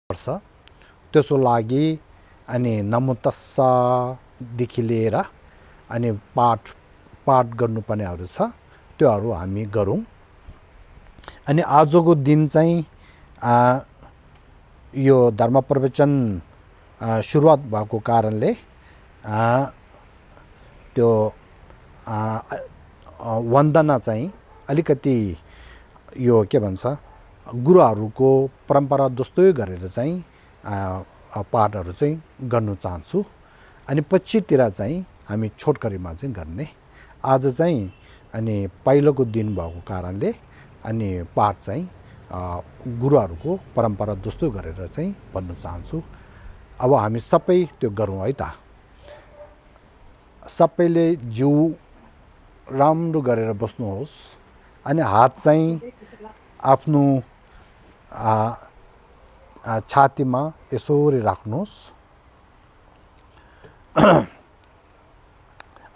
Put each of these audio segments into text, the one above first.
पर्छ त्यसो लागि अनि नमो तस्सादेखि लिएर अनि पाठ गर्नुपर्नेहरू छ त्योहरू हामी गरौँ। अनि आजको दिन चाहिँ यो धर्म प्रवचन सुरुवात भएको कारणले त्यो वन्दना चाहिँ अलिकति यो के भन्छ गुरुहरूको परम्परा जस्तै गरेर चाहिँ पाठहरू चाहिँ गर्नु चाहन्छु। अनि पछितिर चाहिँ हामी छोटकरीमा चाहिँ गर्ने। आज चाहिँ अनि पहिलोको दिन भएको कारणले अनि पाठ चाहिँ गुरुहरूको परम्परा जस्तो गरेर चाहिँ भन्नु चाहन्छु। अब हामी सबै त्यो गरौँ है त। सबैले जिउ राम्रो गरेर बस्नुहोस्। अनि हात चाहिँ आफ्नो छातीमा यसरी राख्नुहोस्।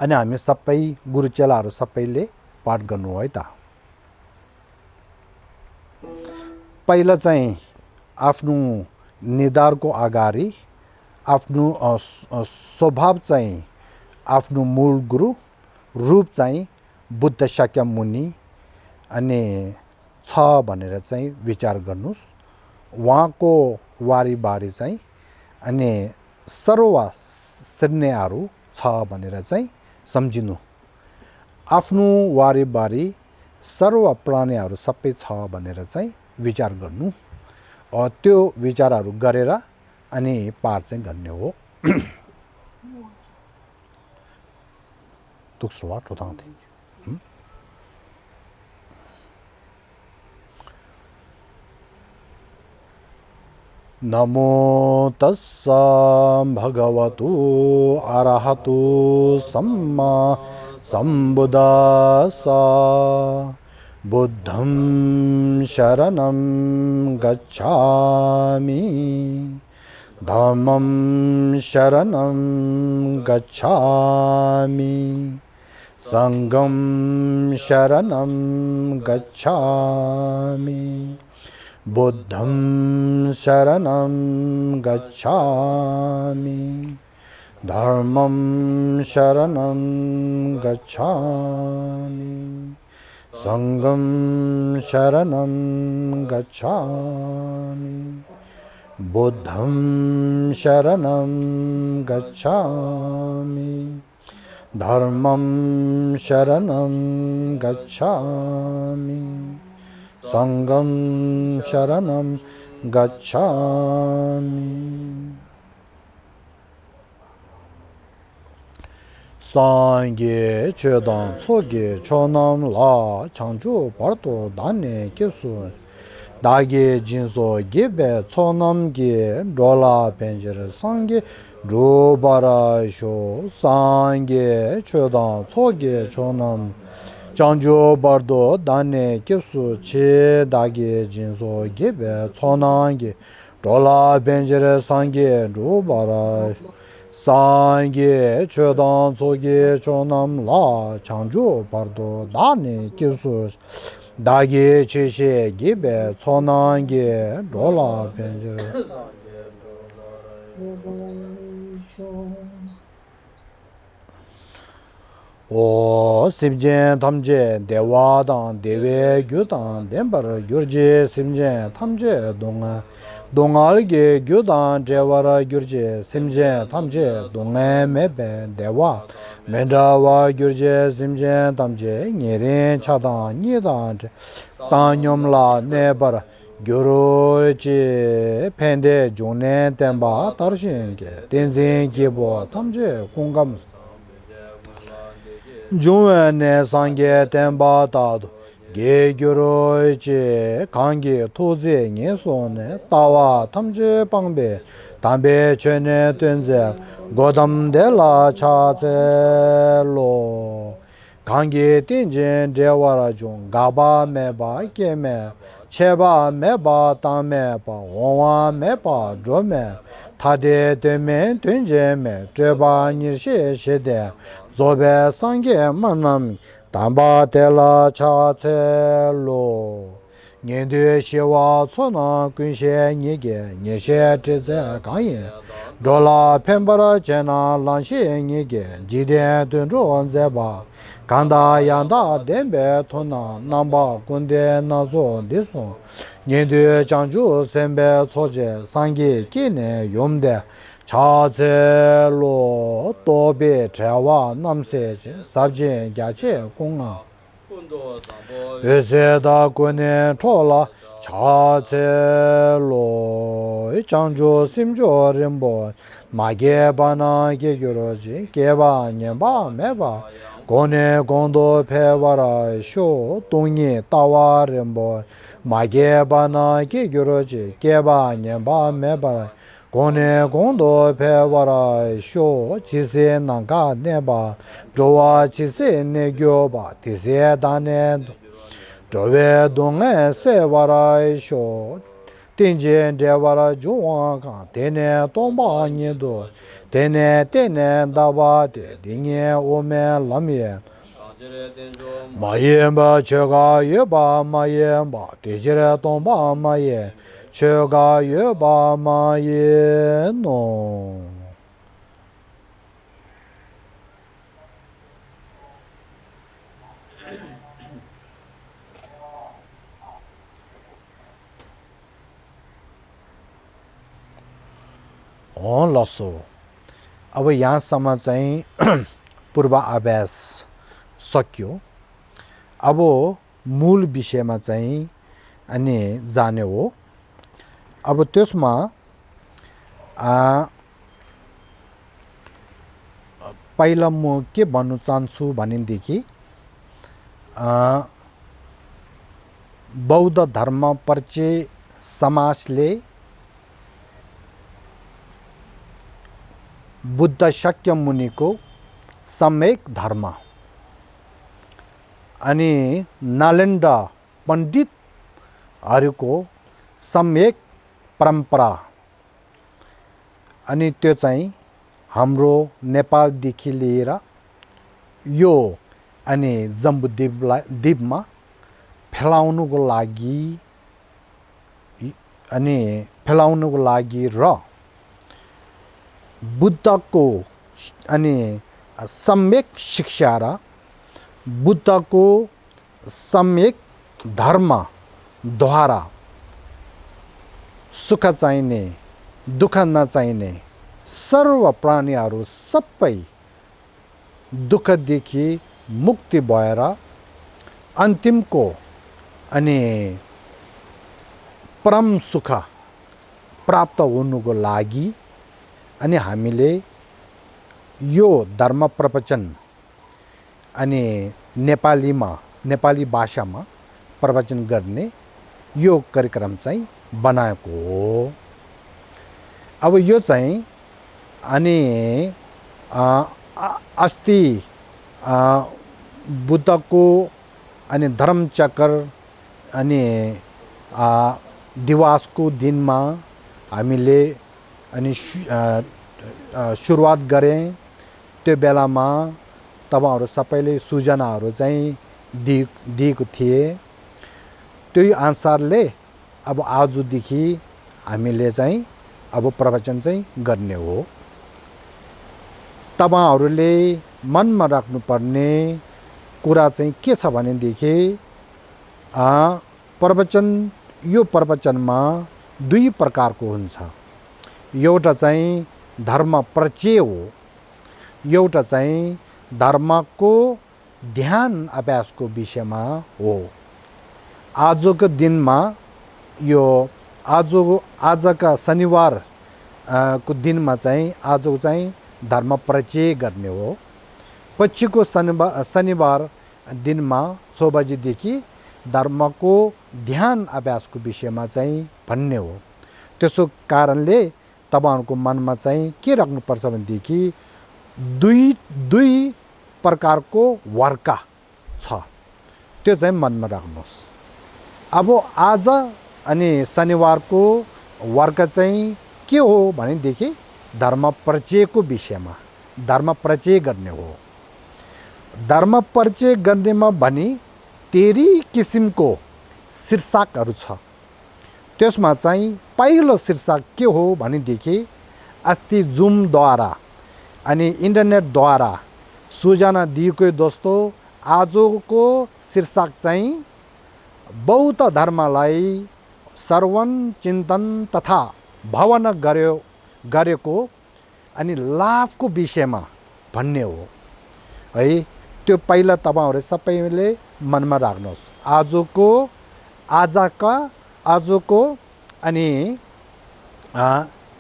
अनि हामी सबै गुरुचेलाहरू सबैले पाठ गर्नु है त। पहिला चाहिँ आफ्नो निधारको अगाडि आफ्नो स्वभाव चाहिँ आफ्नो मूल गुरु रूप चाहिँ बुद्ध शाक्यमुनि अनि छ भनेर चाहिँ विचार गर्नुहोस्। उहाँको वारिबारी चाहिँ अनि सर्व श्रेणीहरू छ भनेर चाहिँ सम्झिनु। आफ्नो वारिबारी सर्व प्राणीहरू सबै छ भनेर चाहिँ विचार गर्नु। त्यो विचारहरू गरेर अनि पाठ चाहिँ गर्ने हो। दोस्रो ठोताउँदै नमो तस्सा भगवतु अरहतु सम्मा सम्बुद्धास्सा बुद्धं शरणं गच्छामि धम्मं शरणं गच्छामि संघं शरणं गच्छामि बुद्धं शरणं गच्छामि धर्मं शरणं गच्छामि संघं शरणं गच्छामि बुद्धं शरणं गच्छामि धर्मं शरणं गच्छामि संघं शरणं गच्छामि। सांगे चेदां छोगे चोनाम ला चांचो पार्तो दाने केसु दागे जिंसो गेबे चोनाम गे डोला पेंजर सांगे रोबारा शो सांगे चेदां छोगे चोनाम चांजो बार्दो दाने केसु चे दागे जिंसो गेबे चोनांगे डोला पेंजर सांगे रोबारा सांगे चोदां सोगे चोनाम ला चांजो बार्दो दाने केसु दागे चेशे गेबे चोनांगे डोला पेंजर ओ सिमजे थमजे देवादां देवे gyudaं denbar gyurje simje thamje donga dongalge gyudaं dewara gyurje simje thamje donga mebe dewa mendawa gyurje simje thamje nyerin chadang nidang tanyomla nebar gyuroje pende jone temba tarshinge tenzin gebo thamje kungam Jungwe sangye tenpa tadu ge gyuro che kangi toze nye sone tawa tamche pangbe tambe chene tenze godam de la cha tse lo kangi tenjen dewara jung gaba meba keme cheba meba tame pa onwa meba drome tade temen tenje me treba nirshe shede zobe sangye manam tamba tela cha tse lo 년대 시와 초나 군셰 니게 니셰 제제 강예 돌아 펜바라 제나 란셰 니게 지데 든로 언제바 간다 양다 덴베 토나 남바 군데 나조 디소 년대 장주 셈베 소제 상기 기네 용대 자제로 도베 제와 남세제 sabje gyache konga Yeseda kune chola chaze lo changjo simjo rimbo mage bana ge gyoroji geba nyeba meba kone gondo pewara sho dongi tawa rimbo mage bana ge gyoroji geba nyeba meba Kone gondo pewara sho chise nanga neba jowa chise ne gyoba tise dane jowe donge se wara sho tenje dewara jowa ka tene tomba nyedo tene daba de dinge ome lamye mayemba chega yeba mayemba tejere tomba maye Chega yeba ma ye no. On lasso. अब यहाँसम्म चाहिँ पूर्व अभ्यास सक्यो अब मूल विषयमा चाहिँ अनि जाने हो अब त्यसमा पहिला म के भन्नु चाहन्छु भनेदेखि बौद्ध धर्म परिचय समाजले बुद्ध शाक्य मुनिको सम्यक धर्म अनि नालन्दा पण्डितहरूको सम्यक परम्परा अनि त्यो चाहिँ हाम्रो नेपालदेखि लिएर यो अनि जम्बुद्वीपमा फैलाउनुको लागि र बुद्धको अनि सम्यक शिक्षा र बुद्धको सम्यक धर्मद्वारा सुख चाहिने दुःख नचाहिने सर्व प्राणीहरू सबै दुःखदेखि मुक्ति भएर अन्तिमको अनि परम सुख प्राप्त हुनुको लागि अनि हामीले यो धर्म प्रवचन अनि नेपाली भाषामा प्रवचन गर्ने यो कार्यक्रम चाहिँ बनाएको हो अब यो चाहिँ अनि अस्ति बुद्धको अनि धर्मचक्र अनि दिवसको दिनमा हामीले अनि सुरुवात गरे त्यो बेलामा तपाईहरु सबैले सूचनाहरू चाहिँ दिएको थिए त्यही अनुसारले अब आजदेखि हामीले चाहिँ अब प्रवचन चाहिँ गर्ने हो तपाईहरुले मनमा राख्नुपर्ने कुरा चाहिँ के छ भनेदेखि यो प्रवचनमा दुई प्रकारको हुन्छ एउटा चाहिँ धर्म परिचय हो एउटा चाहिँ धर्मको ध्यान अभ्यासको विषयमा हो आजको दिनमा यो आजका शनिबार को दिनमा चाहिँ आजको चाहिँ धर्म परिचय गर्ने हो पछिको शनिबार दिनमा 6 बजेदेखि धर्मको ध्यान अभ्यासको विषयमा चाहिँ भन्ने हो त्यसो कारणले तपाईहरुको मनमा चाहिँ के राख्नुपर्छ भनेदेखि दुई प्रकारको वर्ग छ त्यो चाहिँ मनमा राख्नुहोस् अब आज अनि शनिबारको वर्ग चाहिँ के हो भनेदेखि धर्म परिचयको विषयमा धर्म परिचय गर्ने हो धर्म परिचय गर्नेमा भनी तेरी किसिमको शीर्षकहरू छ। त्यसमा चाहिँ पहिलो शीर्षक के हो भनेदेखि अस्ति जुमद्वारा अनि इन्टरनेटद्वारा सूचना दिएको दोस्तो आजको शीर्षक चाहिँ बौद्ध धर्मलाई श्रवण चिन्तन तथा भावना गरेको अनि लाभको विषयमा भन्ने हो है। त्यो पहिला तपाईहरु सबैले मनमा राख्नुहोस्। आजको अनि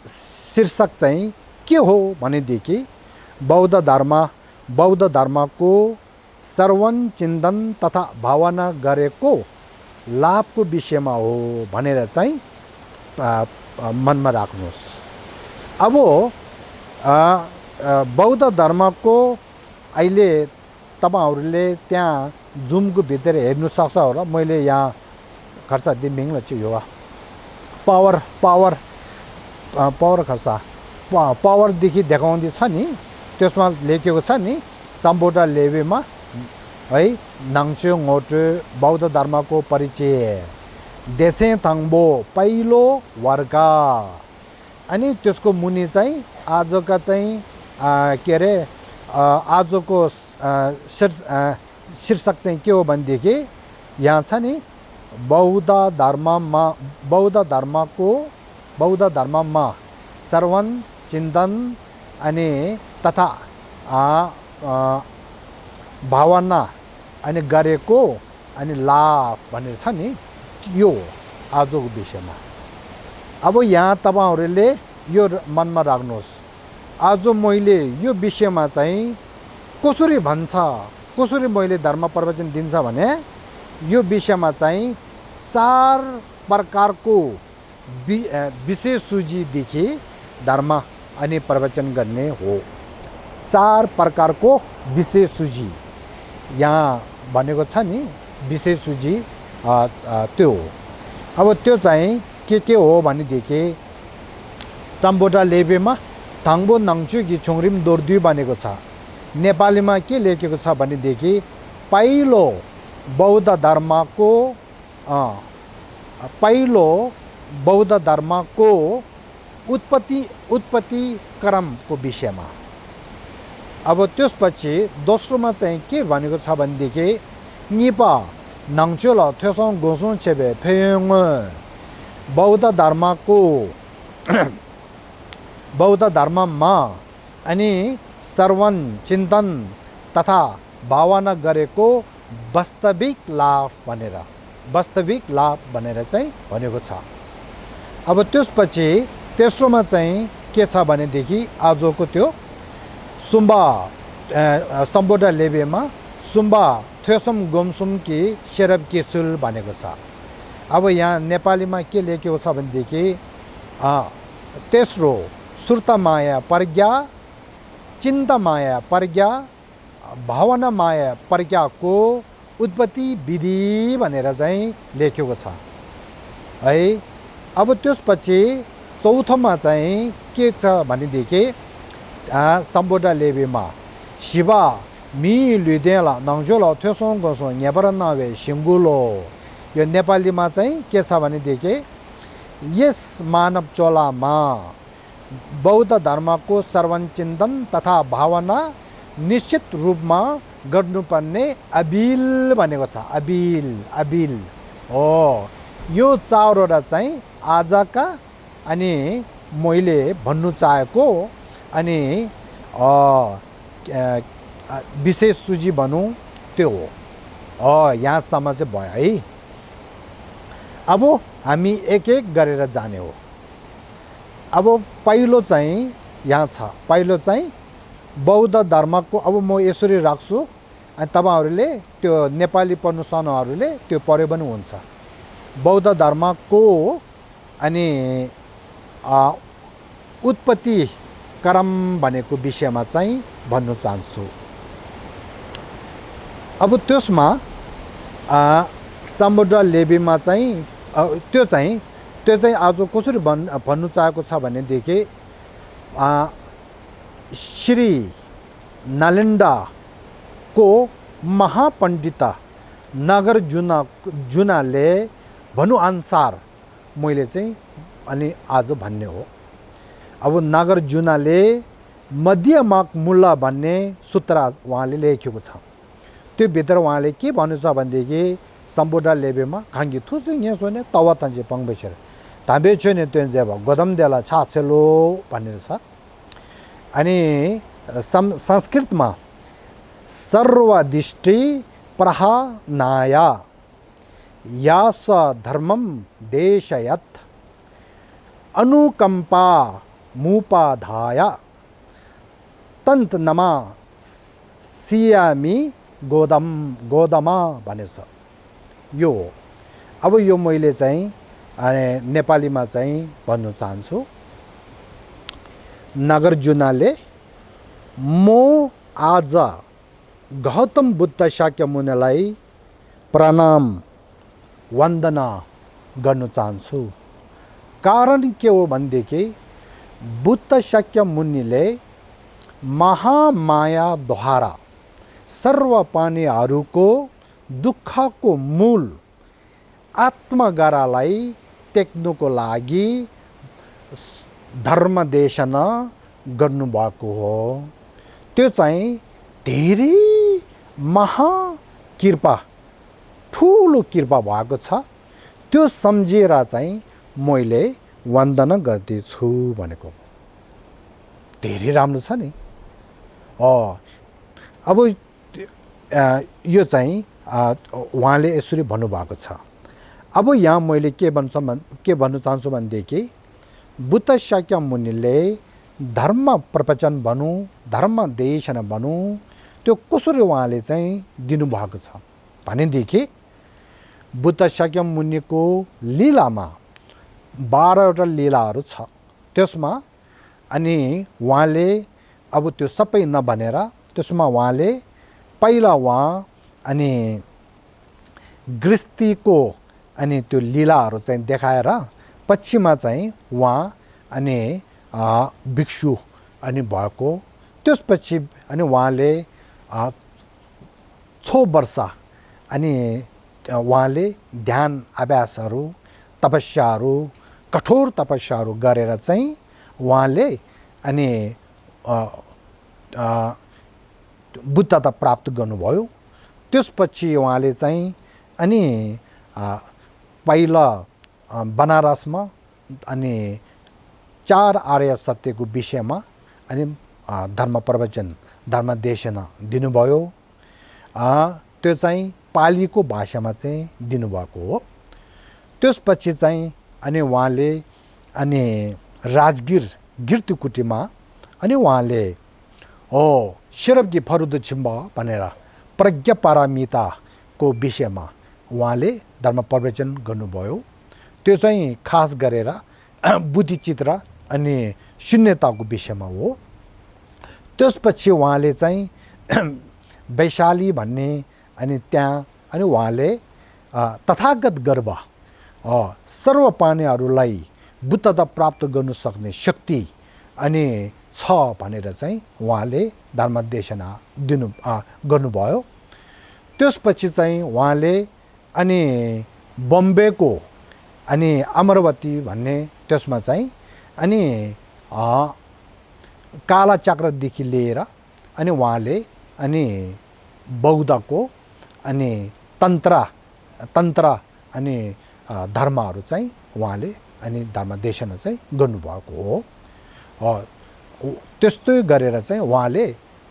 शीर्षक चाहिँ के हो भनेदेखि बौद्ध धर्मको श्रवण चिन्तन तथा भावना गरेको लाभको विषयमा हो भनेर चाहिँ मनमा राख्नुहोस्। अब बौद्ध धर्मको अहिले तपाईहरुले त्यहाँ जुमको भित्र हेर्नु सक्छ होला। मैले यहाँ खर्चा दिमिङ लछु यो पावर खर्चा पावर देखि देखाउँदै छ नि, त्यसमा लेखेको छ नि सम्बोधा लेबेमा है नाङचो ngoto बौद्ध धर्मको परिचय देशे थाङ्बो पहिलो वर्ग। अनि त्यसको मुनि चाहिँ आजका चाहिँ के अरे आजको शीर्षक चाहिँ के हो भनेदेखि यहाँ छ नि बौद्ध धर्ममा श्रवण चिन्तन अनि तथा भावना अनि गरेको अनि लाभ भनेर छ नि, यो आजको विषयमा। अब यहाँ तपाईहरुले यो मनमा राख्नुहोस्। आज मैले यो विषयमा चाहिँ कसरी भन्छ, कसरी मैले धर्म प्रवचन दिन्छ भने यो विषयमा चाहिँ 4 प्रकारको विशेष सूचीदेखि धर्म अनि प्रवचन गर्ने हो। 4 प्रकारको विशेष सूची यहाँ भनेको छ नि, विशेष सूची त्यो हो। अब त्यो चाहिँ के हो भनेदेखि सम्बोधा लेबेमा थाङ्बो नाङचु कि छोङरिम दोर्दुई भनेको छ। नेपालीमा के लेखेको छ भनेदेखि पहिलो बौद्ध धर्मको उत्पत्ति क्रमको विषयमा। अब त्यसपछि दोस्रोमा चाहिँ के भनेको छ भनेदेखि निपा नाङचो ल थ्योसोङ गोसोङ छेबे फेङ बौद्ध धर्ममा अनि श्रवण चिन्तन तथा भावना गरेको वास्तविक लाभ भनेर चाहिँ भनेको छ। अब त्यसपछि तेस्रोमा चाहिँ के छ भनेदेखि आजको त्यो सम्बोधा लेबेमा सुम्बा थ्योसम गोमसुम कि शेरब केसुल भनेको छ। अब यहाँ नेपालीमा के लेखेको छ भनेदेखि तेस्रो सुर्ता माया प्रज्ञा चिन्ता माया प्रज्ञा भावना माया प्रज्ञाको उत्पत्ति विधि भनेर चाहिँ लेखेको छ है। अब त्यसपछि चौथोमा चाहिँ के छ भनेदेखि सम्बोधा लेबेमा शिवा मी लुदेला नाङजोला थ्योसोङ गोसोङ नेबर नावे सिङ्गुलो। यो नेपालीमा चाहिँ के छ भनेदेखि यस मानव चोलामा बौद्ध धर्मको श्रवण चिन्तन तथा भावना निश्चित रूपमा गर्नुपर्ने अबिल भनेको छ। अबिल हो। यो 4वटा चाहिँ आजका अनि मैले भन्नु चाहेको अनि विशेष सूची भनौँ त्यो हो। यहाँसम्म चाहिँ भयो है। अब हामी एक एक गरेर जाने हो। अब पहिलो चाहिँ यहाँ छ। पहिलो चाहिँ बौद्ध धर्मको, अब म यसरी राख्छु अनि तपाईहरुले त्यो नेपाली पढ्नु सक्नेहरुले त्यो पढ्यो पनि हुन्छ। बौद्ध धर्मको अनि उत्पत्ति क्रम भनेको विषयमा चाहिँ भन्नु चाहन्छु। अब त्यसमा सम्बोधा लेबेमा चाहिँ त्यो चाहिँ आज कसरी भन्नु चाहेको छ भनेदेखि श्री नालन्दाको महापण्डित नागार्जुनले भन्नुअनुसार मैले चाहिँ अनि आज भन्ने हो। अब नागार्जुनले मध्यमक मूल्य भन्ने सूत्र उहाँले लेखेको छ। त्यो भित्र उहाँले के भन्नु छ भनेदेखि सम्बुडा लेबेमा खाङ्गी थुसिङ यहाँ सोने तवा तन्जे पङ्बेछेर ताबे छैन त्यो जेब गदम देला छाछेलो भनेर छ। अनि संस्कृतमा सर्वदिष्टि प्रहानाया यास धर्मम देशयत अनुकंपा मुपाधाय तन्त नमा सियामी गोदमा भनेर छ। यो हो। अब यो मैले चाहिँ नेपालीमा चाहिँ भन्नु चाहन्छु। नागार्जुनले म आज गौतम बुद्ध शाक्यमुनिलाई प्रणाम वन्दना गर्न चाहन्छु। कारण के हो भनेदेखि बुद्ध शाक्यमुनिले महामायाद्वारा सर्व प्राणीहरूको दुःखको मूल आत्मगारालाई टेक्नुको लागि धर्म देशना गर्नुभएको हो। त्यो चाहिँ धेरै महाकृपा ठुलो कृपा भएको छ। त्यो सम्झेर चाहिँ मैले वन्दना गर्दैछु भनेको धेरै राम्रो छ नि। अब यो चाहिँ उहाँले यसरी भन्नुभएको छ। अब यहाँ मैले के भन्नु चाहन्छु भनेदेखि बुद्ध शाक्यमुनिले धर्म प्रवचन भनौँ धर्म देशना भनौँ त्यो कसरी उहाँले चाहिँ दिनुभएको छ भनेदेखि बुद्ध शाक्यमुनिको लीलामा 12वटा लीलाहरू छ। त्यसमा अनि उहाँले अब त्यो सबै नभनेर त्यसमा उहाँले पहिला उहाँ अनि गृहस्थीको अनि त्यो लीलाहरू चाहिँ देखाएर पछिमा चाहिँ उहाँ अनि भिक्षु अनि भएको। त्यसपछि अनि उहाँले 6 वर्ष अनि उहाँले ध्यान अभ्यासहरू तपस्याहरू कठोर तपस्याहरू गरेर चाहिँ उहाँले अनि बुद्धता प्राप्त गर्नुभयो। त्यसपछि उहाँले चाहिँ अनि पहिला बनारसमा अनि 4 आर्य सत्यको विषयमा अनि धर्म प्रवचन धर्म देशना दिनुभयो। त्यो चाहिँ पालीको भाषामा चाहिँ दिनुभएको हो। त्यसपछि चाहिँ अनि उहाँले अनि राजगिर गिर्तुकुटीमा अनि उहाँले शिरबकी फरुद छिम्बा भनेर प्रज्ञा पारमिताको विषयमा उहाँले धर्म प्रवचन गर्नुभयो। त्यो चाहिँ खास गरेर बुद्धिचित्र अनि शून्यताको विषयमा हो। त्यसपछि उहाँले चाहिँ वैशाली भन्ने अनि त्यहाँ अनि उहाँले तथागत गर्भ सर्व प्राणीहरूलाई बुद्धता प्राप्त गर्नु सक्ने शक्ति अनि छ भनेर चाहिँ उहाँले धर्म देशना गर्नुभयो। त्यसपछि चाहिँ उहाँले अनि बम्बेको अनि अमरावती भन्ने त्यसमा चाहिँ अनि कालचक्रदेखि लिएर अनि उहाँले अनि बौद्धको अनि तन्त्र अनि धर्महरू चाहिँ उहाँले अनि धर्म देशना चाहिँ गर्नुभएको हो। त्यस्तै गरेर चाहिँ उहाँले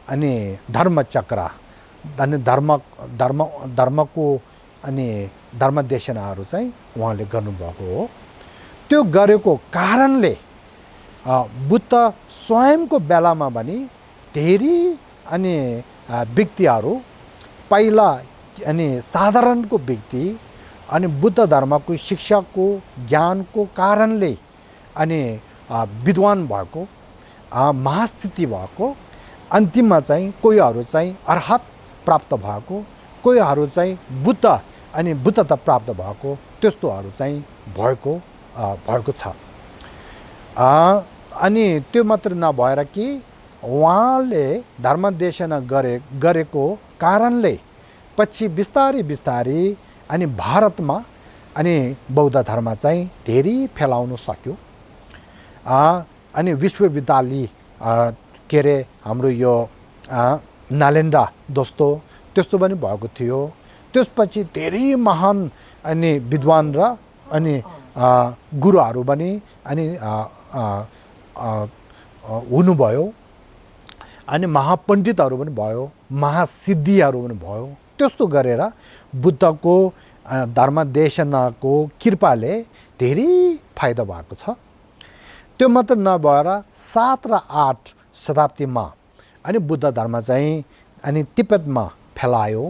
अनि धर्मचक्र अनि धर्मको अनि धर्म देशनाहरू चाहिँ उहाँले गर्नुभएको हो। त्यो गरेको कारणले बुद्ध स्वयंको बेलामा पनि धेरै अनि व्यक्तिहरू पहिला अनि साधारणको व्यक्ति अनि बुद्ध धर्मको शिक्षाको ज्ञानको कारणले अनि विद्वान भएको महास्थिति भएको अन्तिममा चाहिँ कोहीहरू चाहिँ अर्हत प्राप्त भएको कोहीहरू चाहिँ बुद्ध अनि बुद्धता प्राप्त भएको त्यस्तोहरू चाहिँ भएको छ। अनि त्यो मात्र नभएर कि उहाँले धर्म देशना गरेको कारणले पछि बिस्तारै अनि भारतमा अनि बौद्ध धर्म चाहिँ धेरै फैलाउन सक्यो। अनि विश्वविद्यालय के अरे हाम्रो यो नालन्दा दोस्तो त्यस्तो पनि भएको थियो। त्यसपछि धेरै महान अनि विद्वान र अनि गुरुहरू पनि अनि हुनुभयो। अनि महापण्डितहरू पनि भयो, महासिद्धिहरू पनि भयो। त्यस्तो गरेर बुद्धको धर्मदेशनाको कृपाले धेरै फाइदा भएको छ। त्यो मात्र नभएर 7 र 8 शताब्दीमा अनि बुद्ध धर्म चाहिँ अनि तिब्बतमा फैलायो।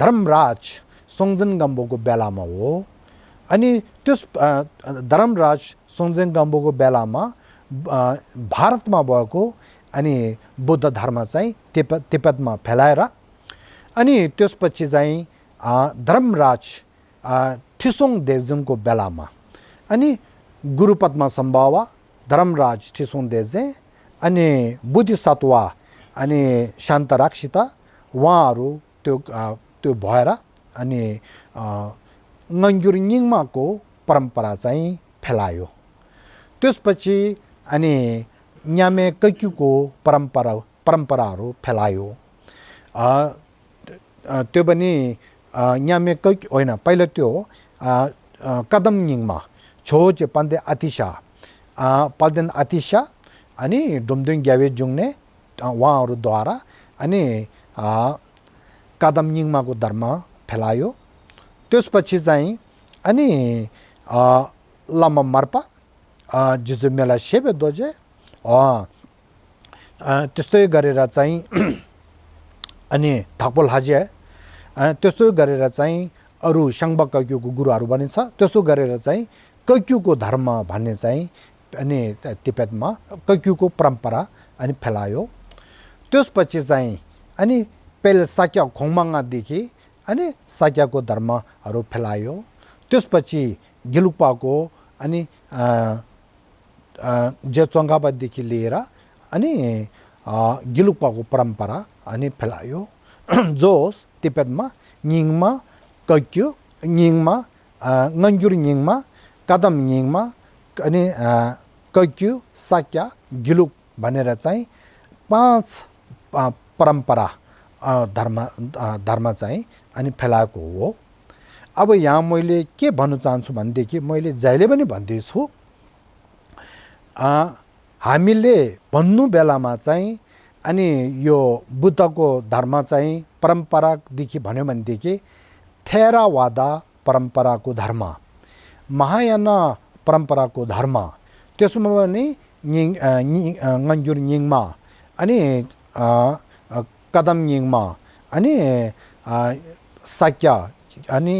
धर्मराज सोङ्देन गाम्पोको बेलामा हो। अनि त्यस धर्मराज सोङ्देन गाम्पोको बेलामा भारतमा भएको अनि बुद्ध धर्म चाहिँ तिब्बतमा फैलाएर अनि त्यसपछि चाहिँ धर्मराज ठिसोङ देवजुङको बेलामा अनि गुरुपद्मा सम्भवा धर्मराज ठिसोङ देवजे अनि बोधिसत्व अनि शान्तराक्षिता उहाँहरू त्यो भएर अनि nganggyur-nyingma-को परम्परा चाहिँ फैलायो। त्यसपछि अनि न्यामे कक्युको परम्पराहरू फैलायो। त्यो पनि न्यामे कक्यु होइन, पहिला त्यो कदमनिङमा छोचे पन्ते अतिशा पल्देन अतिशा अनि डुमदुङ ग्यावे जुङने उहाँहरूद्वारा अनि कदमनिङमाको धर्म फैलायो। त्यसपछि चाहिँ अनि लामा मार्पा जिजु मेला सेबे दोजे त्यस्तै गरेर चाहिँ अनि थाकपोल हाजे त्यस्तो गरेर चाहिँ अरू साङ्बा कक्युको गुरुहरू बनिन्छ। त्यस्तो गरेर चाहिँ कक्युको धर्म भन्ने चाहिँ अनि तिब्बतमा कक्युको परम्परा अनि फैलायो। त्यसपछि चाहिँ अनि पेल साक्या खोङमाङादेखि अनि साक्याको धर्महरू फैलायो। त्यसपछि गिलुक्पाको अनि जेचोङ्गापादेखि लिएर अनि गिलुक्पाको परम्परा अनि फैलायो। जोस तिब्बतमा निङमा कक्यु निङमा nganggyur निङमा कदम निङमा अनि कक्यु साक्या गिलुक भनेर चाहिँ 5 परम्परा धर्म चाहिँ अनि फैलाएको हो। अब यहाँ मैले के भन्न चाहन्छु भनेदेखि मैले जहिले पनि भन्दैछु हामीले भन्नु बेलामा चाहिँ अनि यो बुद्धको धर्म चाहिँ परम्परादेखि भन्यो भनेदेखि थेरावादा परम्पराको धर्म, महायान परम्पराको धर्म, त्यसमा पनि nganggyur nyingma अनि कदम निङमा अनि साक्या अनि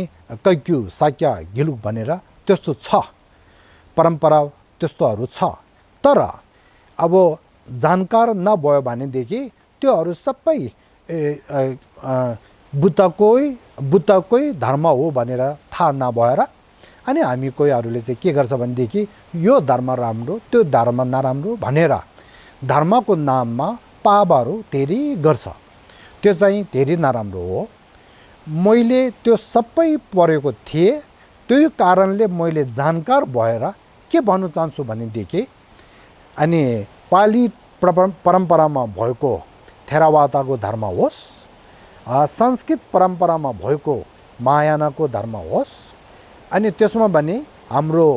कक्यु साक्या गिलुक भनेर त्यस्तो छ परम्परा, त्यस्तोहरू छ। तर अब जानकार नभयो भनेदेखि त्योहरू सबै बुद्धकै धर्म हो भनेर थाहा नभएर अनि हामी कोहीहरूले चाहिँ के गर्छ भनेदेखि यो धर्म राम्रो त्यो धर्म नराम्रो भनेर धर्मको नाममा पापहरू धेरै गर्छ। त्यो चाहिँ धेरै नराम्रो हो। मैले त्यो सबै पढेको थिएँ। त्यही कारणले मैले जानकार भएर के भन्न चाहन्छु भनेदेखि अनि पाली परम्परामा भएको थेरावादाको धर्म होस्, संस्कृत परम्परामा भएको महायानको धर्म होस्, अनि त्यसमा पनि हाम्रो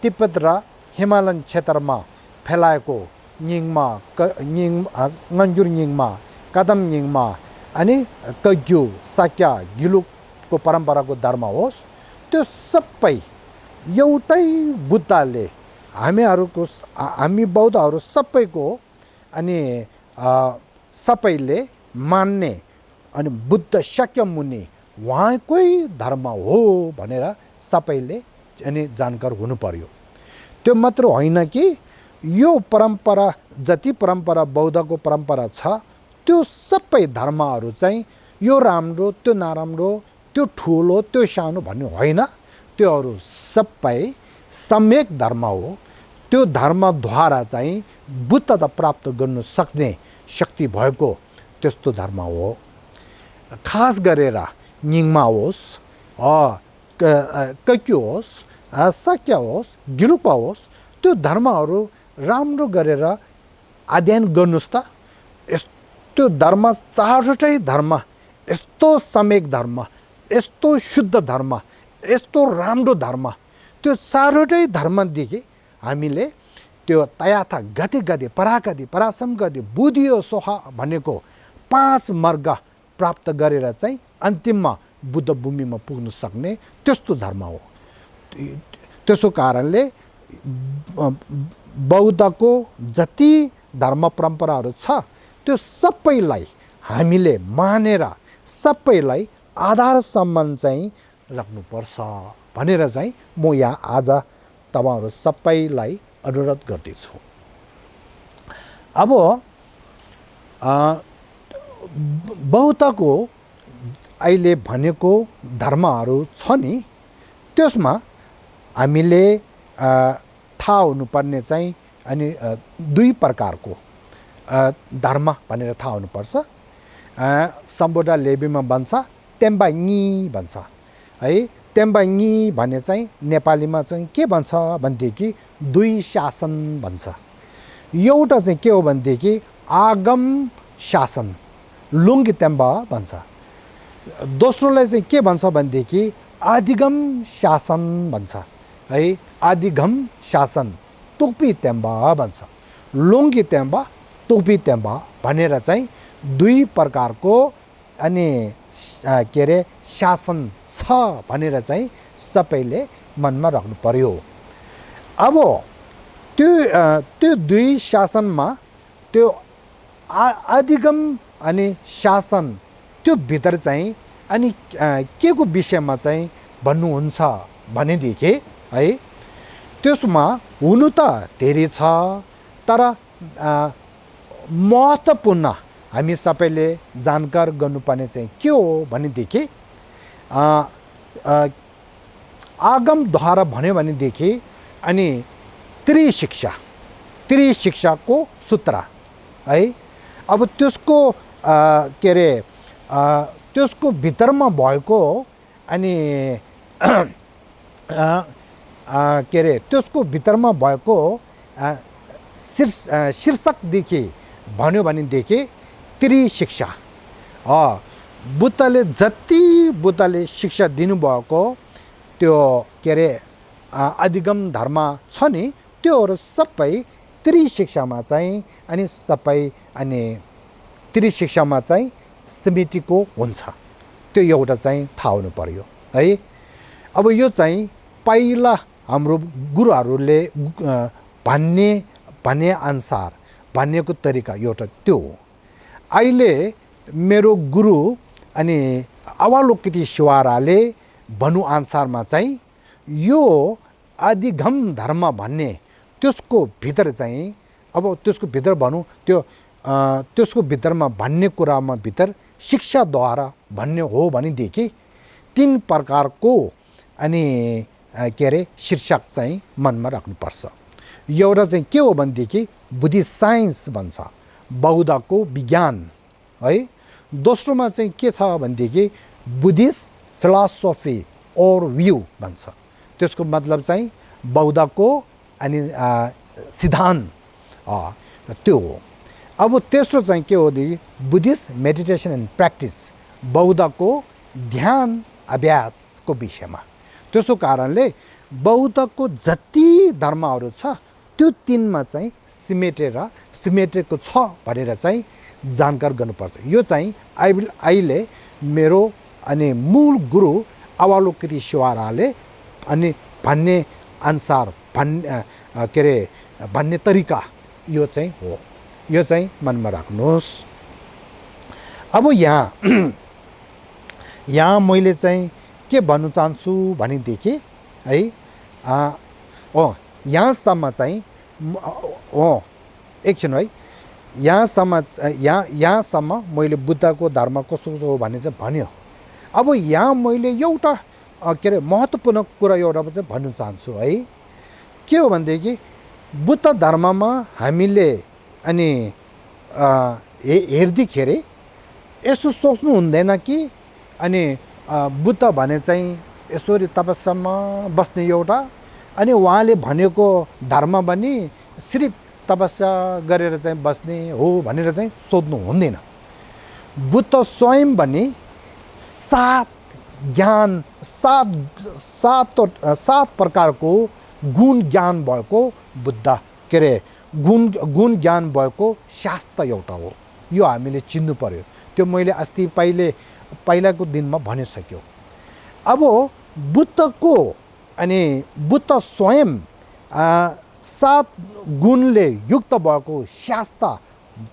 तिब्बत र हिमालयन क्षेत्रमा फैलाएको nganggyur nyingma कदम निङमा अनि कक्यु साक्या गिलुकको परम्पराको धर्म होस्, त्यो सबै एउटै बुद्धले हामी बौद्धहरू सबैको अनि सबैले मान्ने अनि बुद्ध शाक्यमुनि उहाँकै धर्म हो भनेर सबैले अनि जानकार हुनु पर्यो। त्यो मात्र होइन कि यो परम्परा जति परम्परा बौद्धको परम्परा छ त्यो सबै धर्महरू चाहिँ यो राम्रो त्यो नराम्रो त्यो ठुलो त्यो सानो भन्ने होइन। त्योहरू सबै सम्यक धर्म हो। त्यो धर्मद्वारा चाहिँ बुद्धता प्राप्त गर्न सक्ने शक्ति भएको त्यस्तो धर्म हो। खास गरेर निङमा होस्, कक्यो होस्, साक्य होस्, गिरुपा होस्, त्यो धर्महरू राम्रो गरेर अध्ययन गर्नुहोस् त। त्यो धर्म चारवटै धर्म यस्तो सम्यक धर्म, यस्तो शुद्ध धर्म, यस्तो राम्रो धर्म, त्यो चारवटै धर्मदेखि हामीले त्यो तयाथा गति गति परागति परासम गति बुधियो सोह भनेको 5 मार्ग प्राप्त गरेर चाहिँ अन्तिममा बुद्ध भूमिमा पुग्न सक्ने त्यस्तो धर्म हो। त्यसो कारणले बौद्धको जति धर्म परम्पराहरू छ त्यो सबैलाई हामीले मानेर सबैलाई आधारसम्म चाहिँ राख्नुपर्छ भनेर चाहिँ म यहाँ आज तपाईहरु सबैलाई अनुरोध गर्दैछु। अब बौद्धको अहिले भनेको धर्महरू छ नि, त्यसमा हामीले थाहा हुनुपर्ने चाहिँ अनि 2 प्रकारको धर्म भनेर थाहा हुनुपर्छ। सम्बोधा लेबीमा भन्छ टेम्बा नी भन्छ है। टेम्बा नी भने चाहिँ नेपालीमा चाहिँ के भन्छ भनेदेखि 2 शासन भन्छ। एउटा चाहिँ के हो भनेदेखि आगम शासन लुङ्गी टेम्बा भन्छ। दोस्रोलाई चाहिँ के भन्छ भनेदेखि आदिगम शासन भन्छ है। आदिगम शासन तोपी टेम्बा भन्छ। लुङ्गी टेम्बा तोपी टेम्बा भनेर चाहिँ 2 प्रकारको अनि के अरे शासन छ भनेर चाहिँ सबैले मनमा राख्नु पर्यो। अब त्यो 2 शासनमा त्यो आदिगम अनि शासन त्यो भित्र चाहिँ अनि के को विषयमा चाहिँ भन्नुहुन्छ भनेदेखि है, त्यसमा हुनु त धेरै छ, तर महत्त्वपूर्ण हामी सबैले जानकार गर्नुपर्ने चाहिँ के हो भनेदेखि आगमद्वारा भन्यो भनेदेखि अनि त्रिशिक्षाको सूत्र है। अब त्यसको के अरे त्यसको भित्रमा भएको अनि के अरे त्यसको भित्रमा भएको शीर्षकदेखि भन्यो भनेदेखि त्रिशिक्षा बुद्धले शिक्षा दिनुभएको त्यो के अरे अधिगम धर्म छ नि, त्योहरू सबै त्रिशिक्षामा चाहिँ अनि सबै अनि त्रिशिक्षामा चाहिँ समितिको हुन्छ। त्यो एउटा चाहिँ थाहा हुनु पर्यो है। अब यो चाहिँ पहिला हाम्रो गुरुहरूले भन्ने अनुसार भन्नेको तरिका एउटा त्यो हो। अहिले मेरो गुरु अनि अवलोकित शिवाराले भन्नु अनुसारमा चाहिँ यो आदिगम धर्म भन्ने त्यसको भित्र चाहिँ अब त्यसको भित्र भनौँ त्यो त्यसको भित्रमा भन्ने कुरामा भित्र शिक्षाद्वारा भन्ने हो भनेदेखि 3 प्रकारको अनि के अरे शीर्षक चाहिँ मनमा राख्नुपर्छ। एउटा चाहिँ के हो भनेदेखि बुद्धिस्ट साइन्स भन्छ, बौद्धको विज्ञान है। दोस्रोमा चाहिँ के छ भनेदेखि बुद्धिस्ट फिलोसफी और व्यू भन्छ, त्यसको मतलब चाहिँ बौद्धको अनि सिद्धान्त त्यो हो। अब तेस्रो चाहिँ के हो भनेदेखि बुद्धिस्ट मेडिटेसन एन्ड प्र्याक्टिस, बौद्धको ध्यान अभ्यासको विषयमा। त्यसो कारणले बौद्धको जति धर्महरू छ त्यो 3मा चाहिँ सिमेटेको छ भनेर चाहिँ जानकार गर्नुपर्छ। यो चाहिँ अहिले मेरो अनि मूल गुरु अवलोकित शिवाराले अनि भन्ने अनुसार के अरे भन्ने तरिका यो चाहिँ हो। यो चाहिँ मनमा राख्नुहोस्। अब यहाँ मैले चाहिँ के भन्न चाहन्छु भनेदेखि है यहाँसम्म चाहिँ एकछिन है, यहाँसम्म मैले बुद्धको धर्म कस्तो हो भन्ने चाहिँ भन्यो। अब यहाँ मैले एउटा के अरे महत्त्वपूर्ण कुरा एउटा चाहिँ भन्न चाहन्छु है। के हो भनेदेखि बुद्ध धर्ममा हामीले अनि हेर्दाखेरि यस्तो सोच्नु हुँदैन कि अनि बुद्ध भने चाहिँ यसरी तपस्यामा बस्ने एउटा, अनि उहाँले भनेको धर्म पनि सिर्फ तपस्या गरेर चाहिँ बस्ने हो भनेर चाहिँ सोध्नु हुँदैन। बुद्ध स्वयं पनि सात ज्ञान सात प्रकारको गुण ज्ञान भएको बुद्ध के अरे गुण ज्ञान भएको शास्त्र एउटा हो। यो हामीले चिन्नु पर्यो। त्यो मैले अस्ति पहिलाको दिनमा भनिसक्यो। अब बुद्धको अनि बुद्ध स्वयं सात गुणले युक्त भएको शास्त्र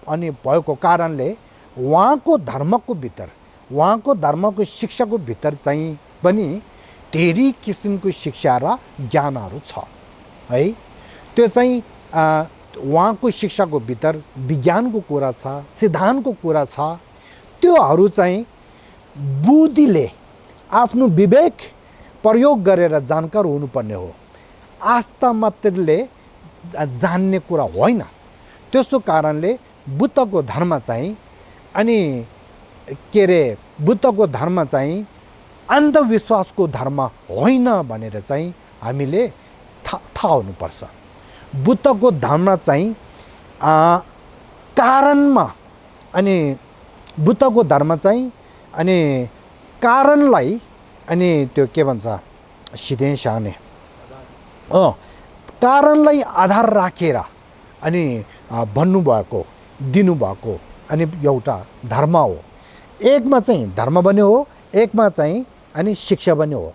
अनि भएको कारणले उहाँको धर्मको भित्र, उहाँको धर्मको शिक्षाको भित्र चाहिँ पनि धेरै किसिमको शिक्षा र ज्ञानहरू छ है। त्यो चाहिँ उहाँको शिक्षाको भित्र विज्ञानको कुरा छ, सिद्धान्तको कुरा छ। त्योहरू चाहिँ बुद्धिले आफ्नो विवेक प्रयोग गरेर जानकार हुनुपर्ने हो। आस्था मात्रले जान्ने कुरा होइन। त्यसो कारणले बुद्धको धर्म चाहिँ अनि के अरे बुद्धको धर्म चाहिँ अन्धविश्वासको धर्म होइन भनेर चाहिँ हामीले थाहा हुनुपर्छ। बुद्धको धर्म चाहिँ कारणमा अनि बुद्धको धर्म चाहिँ अनि कारणलाई अनि त्यो के भन्छ सिधै साने कारणलाई आधार राखेर अनि भन्नुभएको दिनुभएको अनि एउटा धर्म हो। एकमा चाहिँ धर्म पनि हो, एकमा चाहिँ अनि शिक्षा पनि हो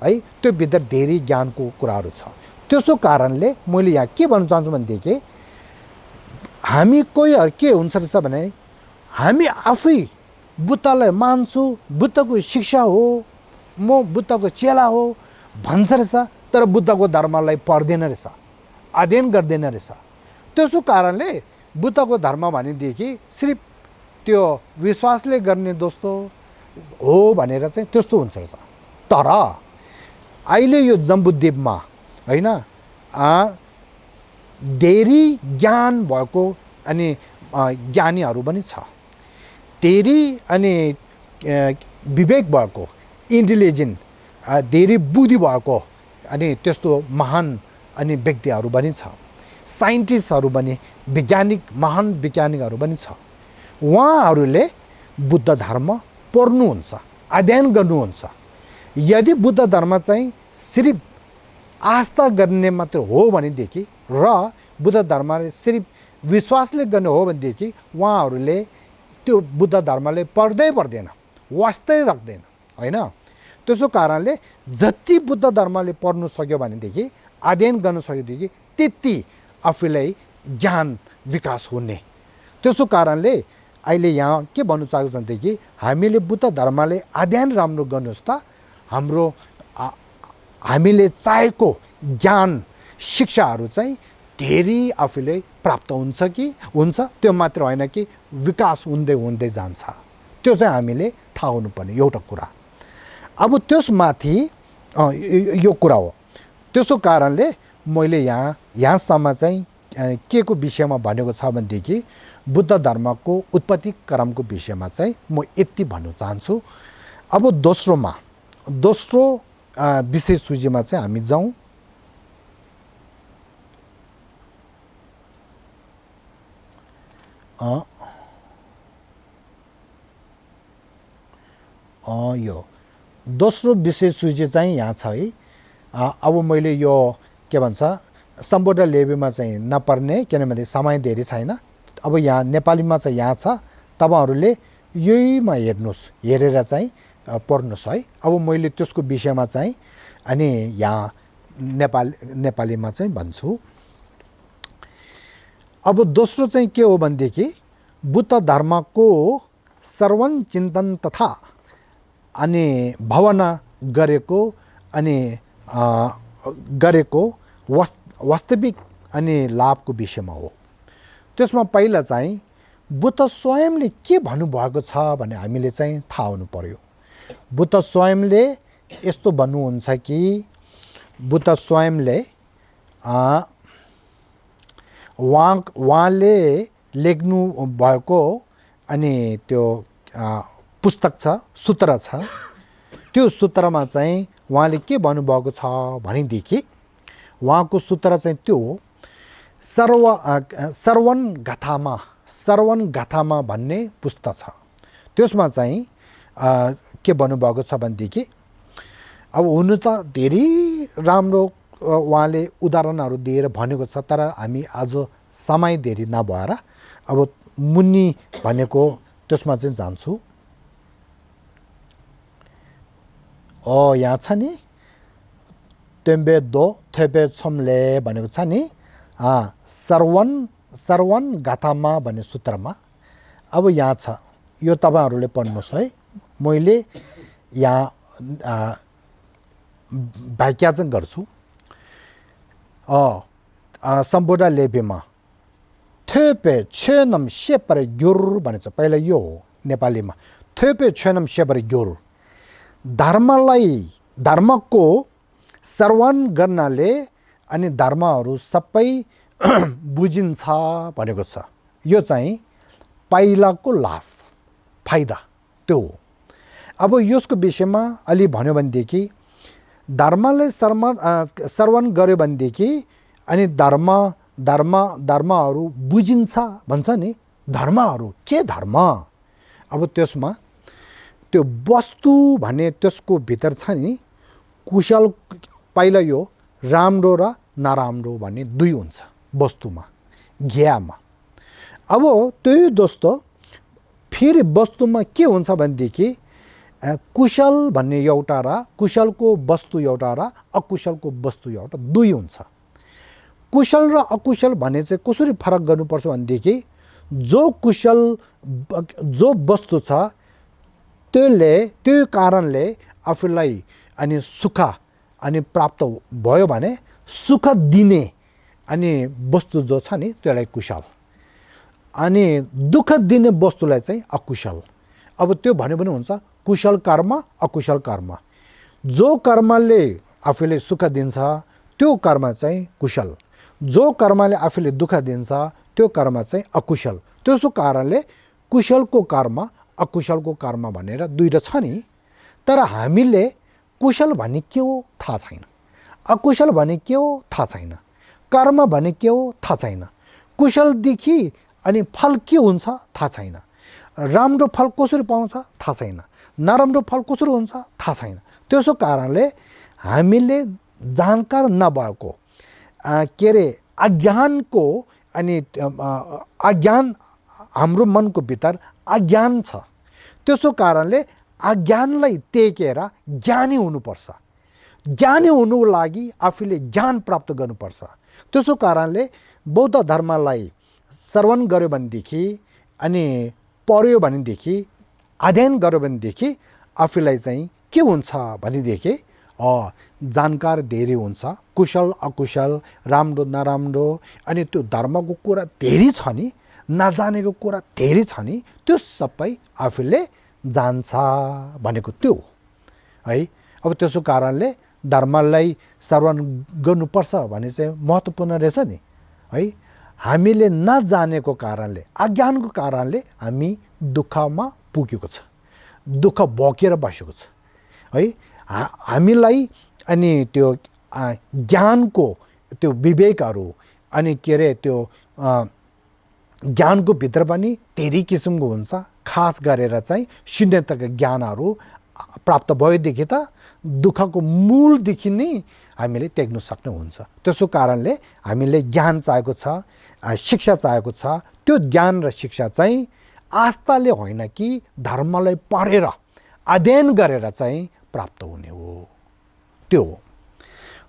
है। त्यो भित्र धेरै ज्ञानको कुराहरू छ। त्यसो कारणले मैले यहाँ के भन्न चाहन्छु भनेदेखि हामी कोहीहरू के हुन्छ रहेछ भने हामी आफै बुद्धलाई मान्छु, बुद्धको शिक्षा हो, म बुद्धको चेला हो भन्छ रहेछ, तर बुद्धको धर्मलाई पढ्दैन रहेछ, अध्ययन गर्दैन रहेछ। त्यसो कारणले बुद्धको धर्म भनेदेखि सिर्फ त्यो विश्वासले गर्ने दोस्तो हो भनेर चाहिँ त्यस्तो हुन्छ रहेछ। तर अहिले यो जम्बुद्वीपमा होइन धेरै ज्ञान भएको अनि ज्ञानीहरू पनि छ, धेरै अनि विवेक भएको इन्टेलिजेन्ट धेरै बुद्धि भएको अनि त्यस्तो महान अनि व्यक्तिहरू पनि छ, साइन्टिस्टहरू पनि वैज्ञानिक महान वैज्ञानिकहरू पनि छ। उहाँहरूले बुद्ध धर्म पढ्नुहुन्छ, अध्ययन गर्नुहुन्छ। यदि बुद्ध धर्म चाहिँ सिर्फ आस्था गर्ने मात्र हो भनेदेखि र बुद्ध धर्मले सिर्फ विश्वासले गर्ने हो भनेदेखि उहाँहरूले त्यो बुद्ध धर्मले पढ्दै पर्दैन, वास्तै राख्दैन होइन। त्यसो कारणले जति बुद्ध धर्मले पढ्नु सक्यो भनेदेखि अध्ययन गर्न सक्योदेखि त्यति आफूलाई ज्ञान विकास हुने। त्यसो कारणले अहिले यहाँ के भन्नु चाहेको छ भनेदेखि हामीले बुद्ध धर्मले अध्ययन राम्रो गर्नुहोस् त हाम्रो हामीले चाहेको ज्ञान शिक्षाहरू चाहिँ धेरै आफूले प्राप्त हुन्छ। त्यो मात्र होइन कि विकास हुँदै हुँदै जान्छ। त्यो चाहिँ हामीले थाहा हुनुपर्ने एउटा कुरा। अब त्यसमाथि यो कुरा हो। त्यसो कारणले मैले यहाँसम्म चाहिँ के को विषयमा भनेको छ भनेदेखि बुद्ध धर्मको उत्पत्ति क्रमको विषयमा चाहिँ म यति भन्न चाहन्छु। अब दोस्रो विषय सूचीमा चाहिँ हामी जाउँ। यो दोस्रो विषय सूची चाहिँ यहाँ छ है। अब मैले यो के भन्छ सम्पूर्ण लेभलमा चाहिँ नपर्ने, किनभने समय धेरै छैन। अब यहाँ नेपालीमा चाहिँ यहाँ छ, तपाईँहरूले यहीमा हेर्नुहोस्, हेरेर चाहिँ पढ्नुहोस् है। अब मैले त्यसको विषयमा चाहिँ अनि यहाँ नेपालीमा चाहिँ भन्छु। अब दोस्रो चाहिँ के हो भनेदेखि बुद्ध धर्मको श्रवण चिन्तन तथा अनि भावना गरेको अनि वास्तविक अनि लाभको विषयमा हो। त्यसमा पहिला चाहिँ बुद्ध स्वयंले के भन्नुभएको छ भने हामीले चाहिँ थाहा हुनु पर्यो। बुद्ध स्वयंले यस्तो भन्नुहुन्छ कि बुद्ध स्वयंले उहाँले लेख्नु भएको अनि त्यो पुस्तक छ, सूत्र छ। त्यो सूत्रमा चाहिँ उहाँले के भन्नुभएको छ भनेदेखि उहाँको सूत्र चाहिँ त्यो हो श्रवण गाथामा भन्ने पुस्तक छ। त्यसमा चाहिँ के भन्नुभएको छ भनेदेखि अब हुनु त धेरै राम्रो उहाँले उदाहरणहरू दिएर भनेको छ, तर हामी आज समय धेरै नभएर अब मुनि भनेको त्यसमा चाहिँ जान्छु। यहाँ छ नि तेम्बे दो थेबे छमले भनेको छ नि श्रवण गाथामा भन्ने सूत्रमा। अब यहाँ छ, यो तपाईहरुले पढ्नुहोस् है, मैले यहाँ व्याख्या चाहिँ गर्छु। सम्बोधा लेबेमा थेपे छेनम शेपर ग्युर भनेको छ। पहिला यो हो नेपालीमा, थेपे छेनम शेपर ग्युर। धर्मको श्रवण गर्नाले अनि धर्महरू सबै बुझिन्छ भनेको छ। यो चाहिँ पहिलाको लाभ फाइदा त्यो हो। अब यसको विषयमा अलि भन्यो भनेदेखि धर्मले श्रवण गर्यो भनेदेखि अनि धर्महरू बुझिन्छ भन्छ नि। धर्महरू के धर्म? अब त्यसमा त्यो वस्तु भने त्यसको भित्र छ नि कुशल। पहिला यो राम्रो र नराम्रो भन्ने दुई हुन्छ वस्तुमा, ज्ञानमा। अब त्यही दोस्तो फेरि वस्तुमा के हुन्छ भनेदेखि कुशल भन्ने एउटा र कुशलको वस्तु एउटा र अकुशलको वस्तु एउटा दुई हुन्छ। कुशल र अकुशल भने चाहिँ कसरी फरक गर्नुपर्छ भनेदेखि जो कुशल जो वस्तु छ त्यो कारणले आफूलाई अनि सुख अनि प्राप्त भयो भने सुख दिने अनि वस्तु जो छ नि त्यसलाई कुशल, अनि दुःख दिने वस्तुलाई चाहिँ अकुशल। अब त्यो भन्यो भने हुन्छ कुशल कर्म अकुशल कर्म। जो कर्मले आफूले सुख दिन्छ त्यो कर्म चाहिँ कुशल, जो कर्मले आफूले दुःख दिन्छ त्यो कर्म चाहिँ अकुशल। त्यसो कारणले कुशलको कर्म अकुशलको कर्म भनेर दुईटा छ नि। तर हामीले कुशल भने के हो थाहा छैन, अकुशल भने के हो थाहा छैन, कर्म भने के हो थाहा छैन, कुशलदेखि अनि फल के हुन्छ थाहा छैन, राम्रो फल कसरी पाउँछ थाहा छैन, नराम्रो फल कसरी हुन्छ थाहा छैन। त्यसो कारणले हामीले जानकार नभएको के अरे अज्ञानको अनि अज्ञान हाम्रो मनको भित्र अज्ञान छ। त्यसो कारणले अज्ञानलाई टेकेर ज्ञानी हुनुपर्छ। ज्ञानी हुनुको लागि आफूले ज्ञान प्राप्त गर्नुपर्छ। त्यसो कारणले बौद्ध धर्मलाई श्रवण गर्यो भनेदेखि अनि पढ्यो भनेदेखि अध्ययन गर्यो भनेदेखि आफूलाई चाहिँ के हुन्छ भनेदेखि जानकार धेरै हुन्छ, कुशल अकुशल राम्रो नराम्रो अनि त्यो धर्मको कुरा धेरै छ नि, नजानेको कुरा धेरै छ नि, त्यो सबै आफूले जान्छ भनेको त्यो है। अब त्यसो कारणले धर्मलाई श्रवण गर्नुपर्छ भने चाहिँ महत्त्वपूर्ण रहेछ नि है। हामीले नजानेको कारणले अज्ञानको कारणले हामी दुःखमा पुगेको छ, दुःख भोगेर बसेको छ है। हामीलाई अनि त्यो ज्ञानको त्यो विवेकहरू अनि के अरे त्यो ज्ञानको भित्र पनि धेरै किसिमको हुन्छ। खास गरेर चाहिँ शून्यताका ज्ञानहरू प्राप्त भएदेखि त दुःखको मूलदेखि नै हामीले टेक्न सक्ने हुन्छ। त्यसो कारणले हामीले ज्ञान चाहेको छ, शिक्षा चाहेको छ। त्यो ज्ञान र शिक्षा चाहिँ आस्थाले होइन कि धर्मलाई पढेर अध्ययन गरेर चाहिँ प्राप्त हुने हो, त्यो हो।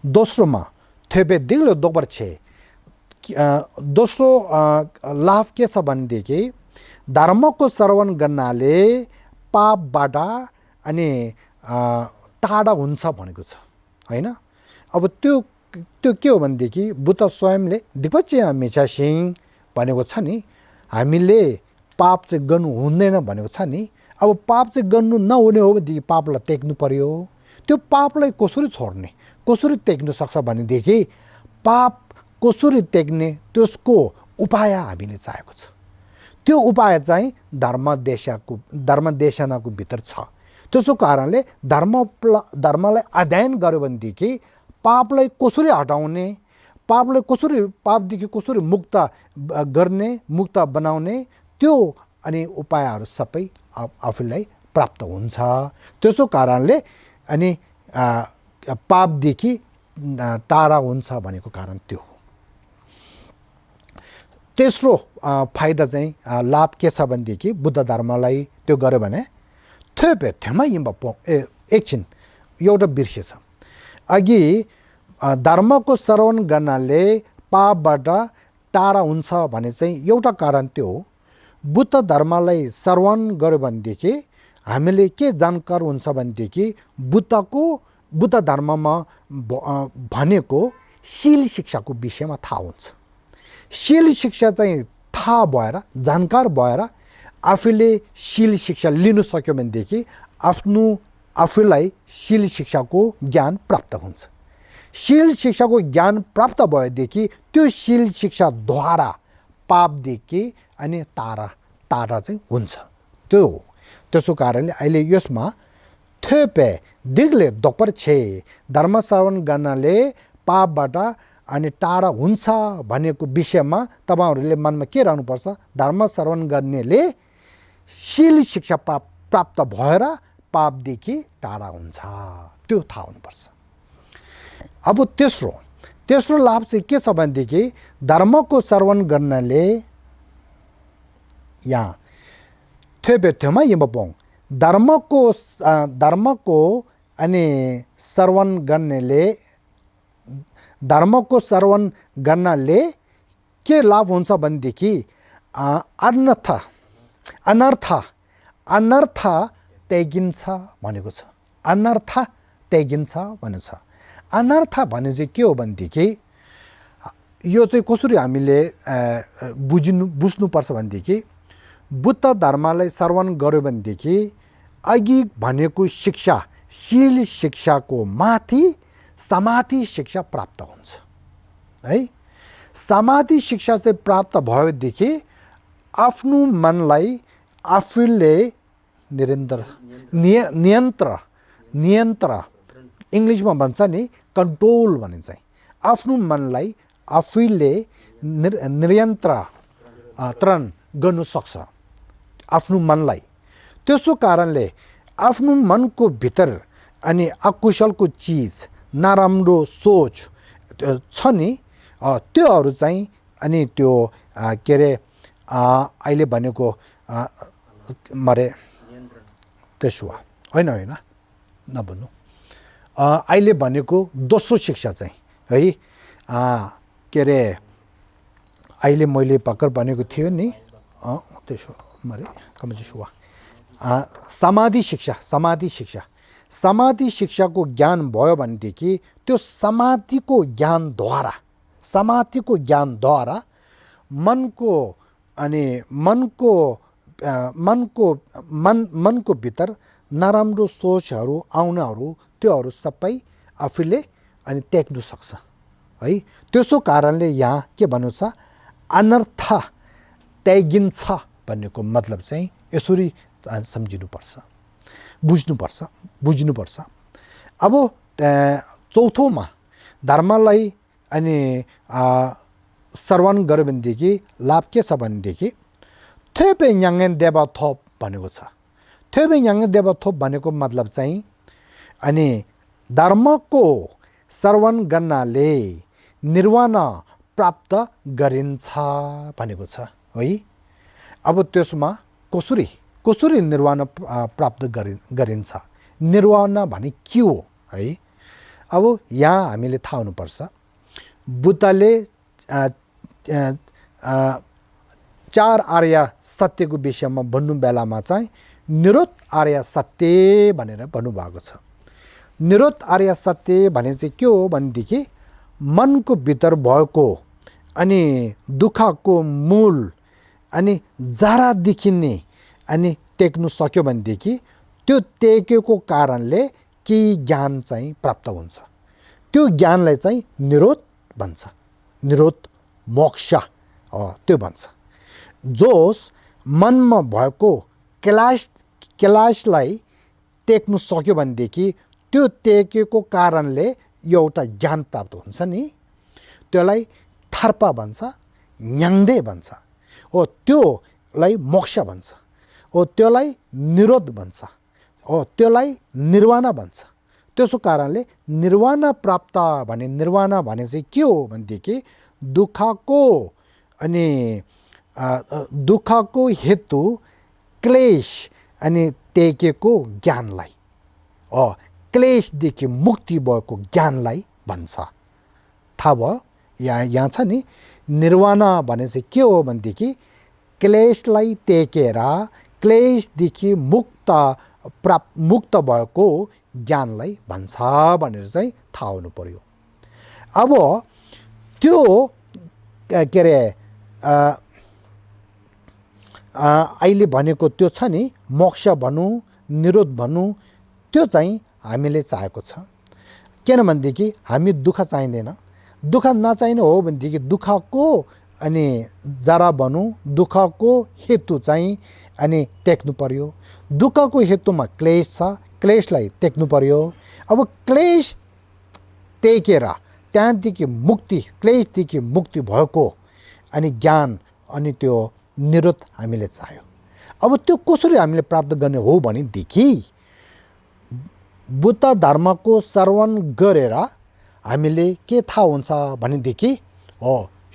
दोस्रोमा थेबे दिग्लो दोबर छे। दोस्रो लाभ के छ भनेदेखि धर्मको श्रवण गर्नाले पापबाट अनि टाढा हुन्छ भनेको छ होइन। अब त्यो के हो भनेदेखि बुद्ध स्वयंले दिपच्य मिछा सिंह भनेको छ नि, हामीले पाप चाहिँ गर्नु हुँदैन भनेको छ नि। अब पाप चाहिँ गर्नु नहुने हो भनेदेखि पापलाई त्याग्नु पर्यो। त्यो पापलाई कसरी छोड्ने, कसरी त्याग्नु सक्छ भनेदेखि पाप कसरी त्याग्ने त्यसको उपाय हामीले चाहेको छ। त्यो उपाय चाहिँ धर्मदेशनाको भित्र छ। त्यसो कारणले धर्मलाई अध्ययन गर्यो भनेदेखि पापलाई कसरी हटाउने, पापदेखि कसरी मुक्त गर्ने, मुक्त बनाउने, त्यो अनि उपायहरू सबै आफूलाई प्राप्त हुन्छ। त्यसो कारणले अनि पापदेखि टाढा हुन्छ भनेको कारण त्यो हो। तेस्रो फाइदा चाहिँ लाभ के छ भनेदेखि बुद्ध धर्मलाई त्यो गर्यो भने एकछिन एउटा बिर्सेछ। अघि धर्मको श्रवण गर्नाले पापबाट टाढा हुन्छ भने चाहिँ एउटा कारण त्यो हो। बुद्ध धर्मलाई श्रवण गर्यो भनेदेखि हामीले के जानकार हुन्छ भनेदेखि बुद्ध धर्ममा भनेको शील शिक्षाको विषयमा थाहा हुन्छ। शील शिक्षा चाहिँ थाहा भएर जानकार भएर आफूले शील शिक्षा लिनु सक्यो भनेदेखि आफूलाई शील शिक्षाको ज्ञान प्राप्त हुन्छ। शील शिक्षाको ज्ञान प्राप्त भएदेखि त्यो शील शिक्षाद्वारा पापदेखि अनि टाढा चाहिँ हुन्छ, त्यो हो। त्यसो कारणले अहिले यसमा थेपे दिगले दोपर छे धर्म श्रवण गर्नाले पापबाट अनि टाढा हुन्छ भनेको विषयमा तपाईहरुले मनमा के राख्नुपर्छ, धर्म श्रवण गर्नेले शील शिक्षा प्राप्त भएर पापदेखि टाढा हुन्छ, त्यो थाहा हुनुपर्छ। अब तेस्रो लाभ चाहिँ के छ भनेदेखि धर्मको श्रवण गर्नाले यहाँ थेबेथेमा यमपोङ धर्मको अनि श्रवण गर्नाले के लाभ हुन्छ भनेदेखि अनर्थ त्यागिन्छ भनेको छ। अनर्थ त्यागिन्छ भनेको छ। अनर्थ भने चाहिँ के हो भनेदेखि यो चाहिँ कसरी हामीले बुझ्नुपर्छ भनेदेखि बुद्ध धर्मलाई श्रवण गर्यो भनेदेखि अघि भनेको शिक्षा शील शिक्षाको माथि समाधि शिक्षा प्राप्त हुन्छ है। समाधि शिक्षा चाहिँ प्राप्त भएदेखि आफ्नो मनलाई आफूले नियन्त्र इङ्ग्लिसमा भन्छ नि कन्ट्रोल भनिन्छ। आफ्नो मनलाई आफूले नियन्त्रण गर्नु सक्छ आफ्नो मनलाई। त्यसो कारणले आफ्नो मनको भित्र अनि अकुशलको चिज नराम्रो सोच छ नि त्योहरू चाहिँ अनि त्यो के अरे अहिले भनेको मरे त्यसो होइन नभन्नु। अहिले भनेको दोस्रो शिक्षा चाहिँ है के अरे अहिले मैले भर्खर भनेको थियो नि त्यसो मरे कमजिसुवा समाधि शिक्षाको ज्ञान भयो भनेदेखि त्यो समाधिको ज्ञानद्वारा मनको भित्र नराम्रो सोचहरू आउनहरू त्योहरू सबै आफूले अनि त्याग्नु सक्छ है। त्यसो कारणले यहाँ के भन्नु छ अनर्थ त्यागिन्छ भन्नेको मतलब चाहिँ यसरी सम्झिनुपर्छ, बुझ्नुपर्छ। अब चौथोमा धर्मलाई अनि श्रवण गर्यो भनेदेखि लाभ के छ भनेदेखि थेपे न्याङ्गेन देवा थोप भनेको छ। थेपे न्याङ्गेन देवा थोप भनेको मतलब चाहिँ अनि धर्मको श्रवण गर्नाले निर्वाण प्राप्त गरिन्छ भनेको छ है। अब त्यसमा कसरी निर्वाण प्राप्त गरिन्छ, निर्वाण भने के हो है। अब यहाँ हामीले थाहा हुनुपर्छ बुद्धले 4 आर्य सत्यको विषयमा भन्नु बेलामा चाहिँ निरोध आर्य सत्य भनेर भन्नुभएको छ। निरोध आर्य सत्य भने चाहिँ के हो भनेदेखि मनको भित्र भएको अनि दुःखको मूल अनि जरा देखिने अनि टेक्नु सक्यो भनेदेखि त्यो टेकेको कारणले केही ज्ञान चाहिँ प्राप्त हुन्छ। त्यो ज्ञानलाई चाहिँ निरोध भन्छ, निरोध मोक्ष त्यो भन्छ। जोस मनमा भएको क्लेशलाई टेक्नु सक्यो भनेदेखि त्यो टेकेको कारणले एउटा ज्ञान प्राप्त हुन्छ नि, त्यसलाई थार्पा भन्छ, न्याङ्दे भन्छ, हो त्योलाई मोक्ष भन्छ, हो त्यसलाई निरोध भन्छ, हो त्यसलाई निर्वाणा भन्छ। त्यसो कारणले निर्वाणा प्राप्त भने निर्वाणा भने चाहिँ के हो भनेदेखि दुःखको अनि दुःखको हेतु क्लेश अनि टेकेको ज्ञानलाई, क्लेशदेखि मुक्ति भएको ज्ञानलाई भन्छ। थाहा भयो? यहाँ छ नि, निर्वाणा भने चाहिँ के हो भनेदेखि क्लेशलाई टेकेर क्लेशदेखि मुक्त भएको ज्ञानलाई भन्छ भनेर चाहिँ थाहा हुनु पर्यो। अब त्यो के अरे अहिले भनेको त्यो छ नि, मोक्ष भनौँ निरोध भनौँ, त्यो चाहिँ हामीले चाहेको छ। किनभनेदेखि हामी दुःख चाहिँदैन। दुःख नचाहिने हो भनेदेखि दुःखको अनि जरा भनौँ दुःखको हेतु चाहिँ अनि टेक्नु पर्यो। दुःखको हेतुमा क्लेश छ, क्लेशलाई टेक्नु पर्यो। अब क्लेश टेकेर त्यहाँदेखि मुक्ति, क्लेशदेखि मुक्ति भएको अनि ज्ञान अनि त्यो निरोध हामीले चाह्यो। अब त्यो कसरी हामीले प्राप्त गर्ने हो भनेदेखि बुद्ध धर्मको श्रवण गरेर हामीले के थाहा हुन्छ भनेदेखि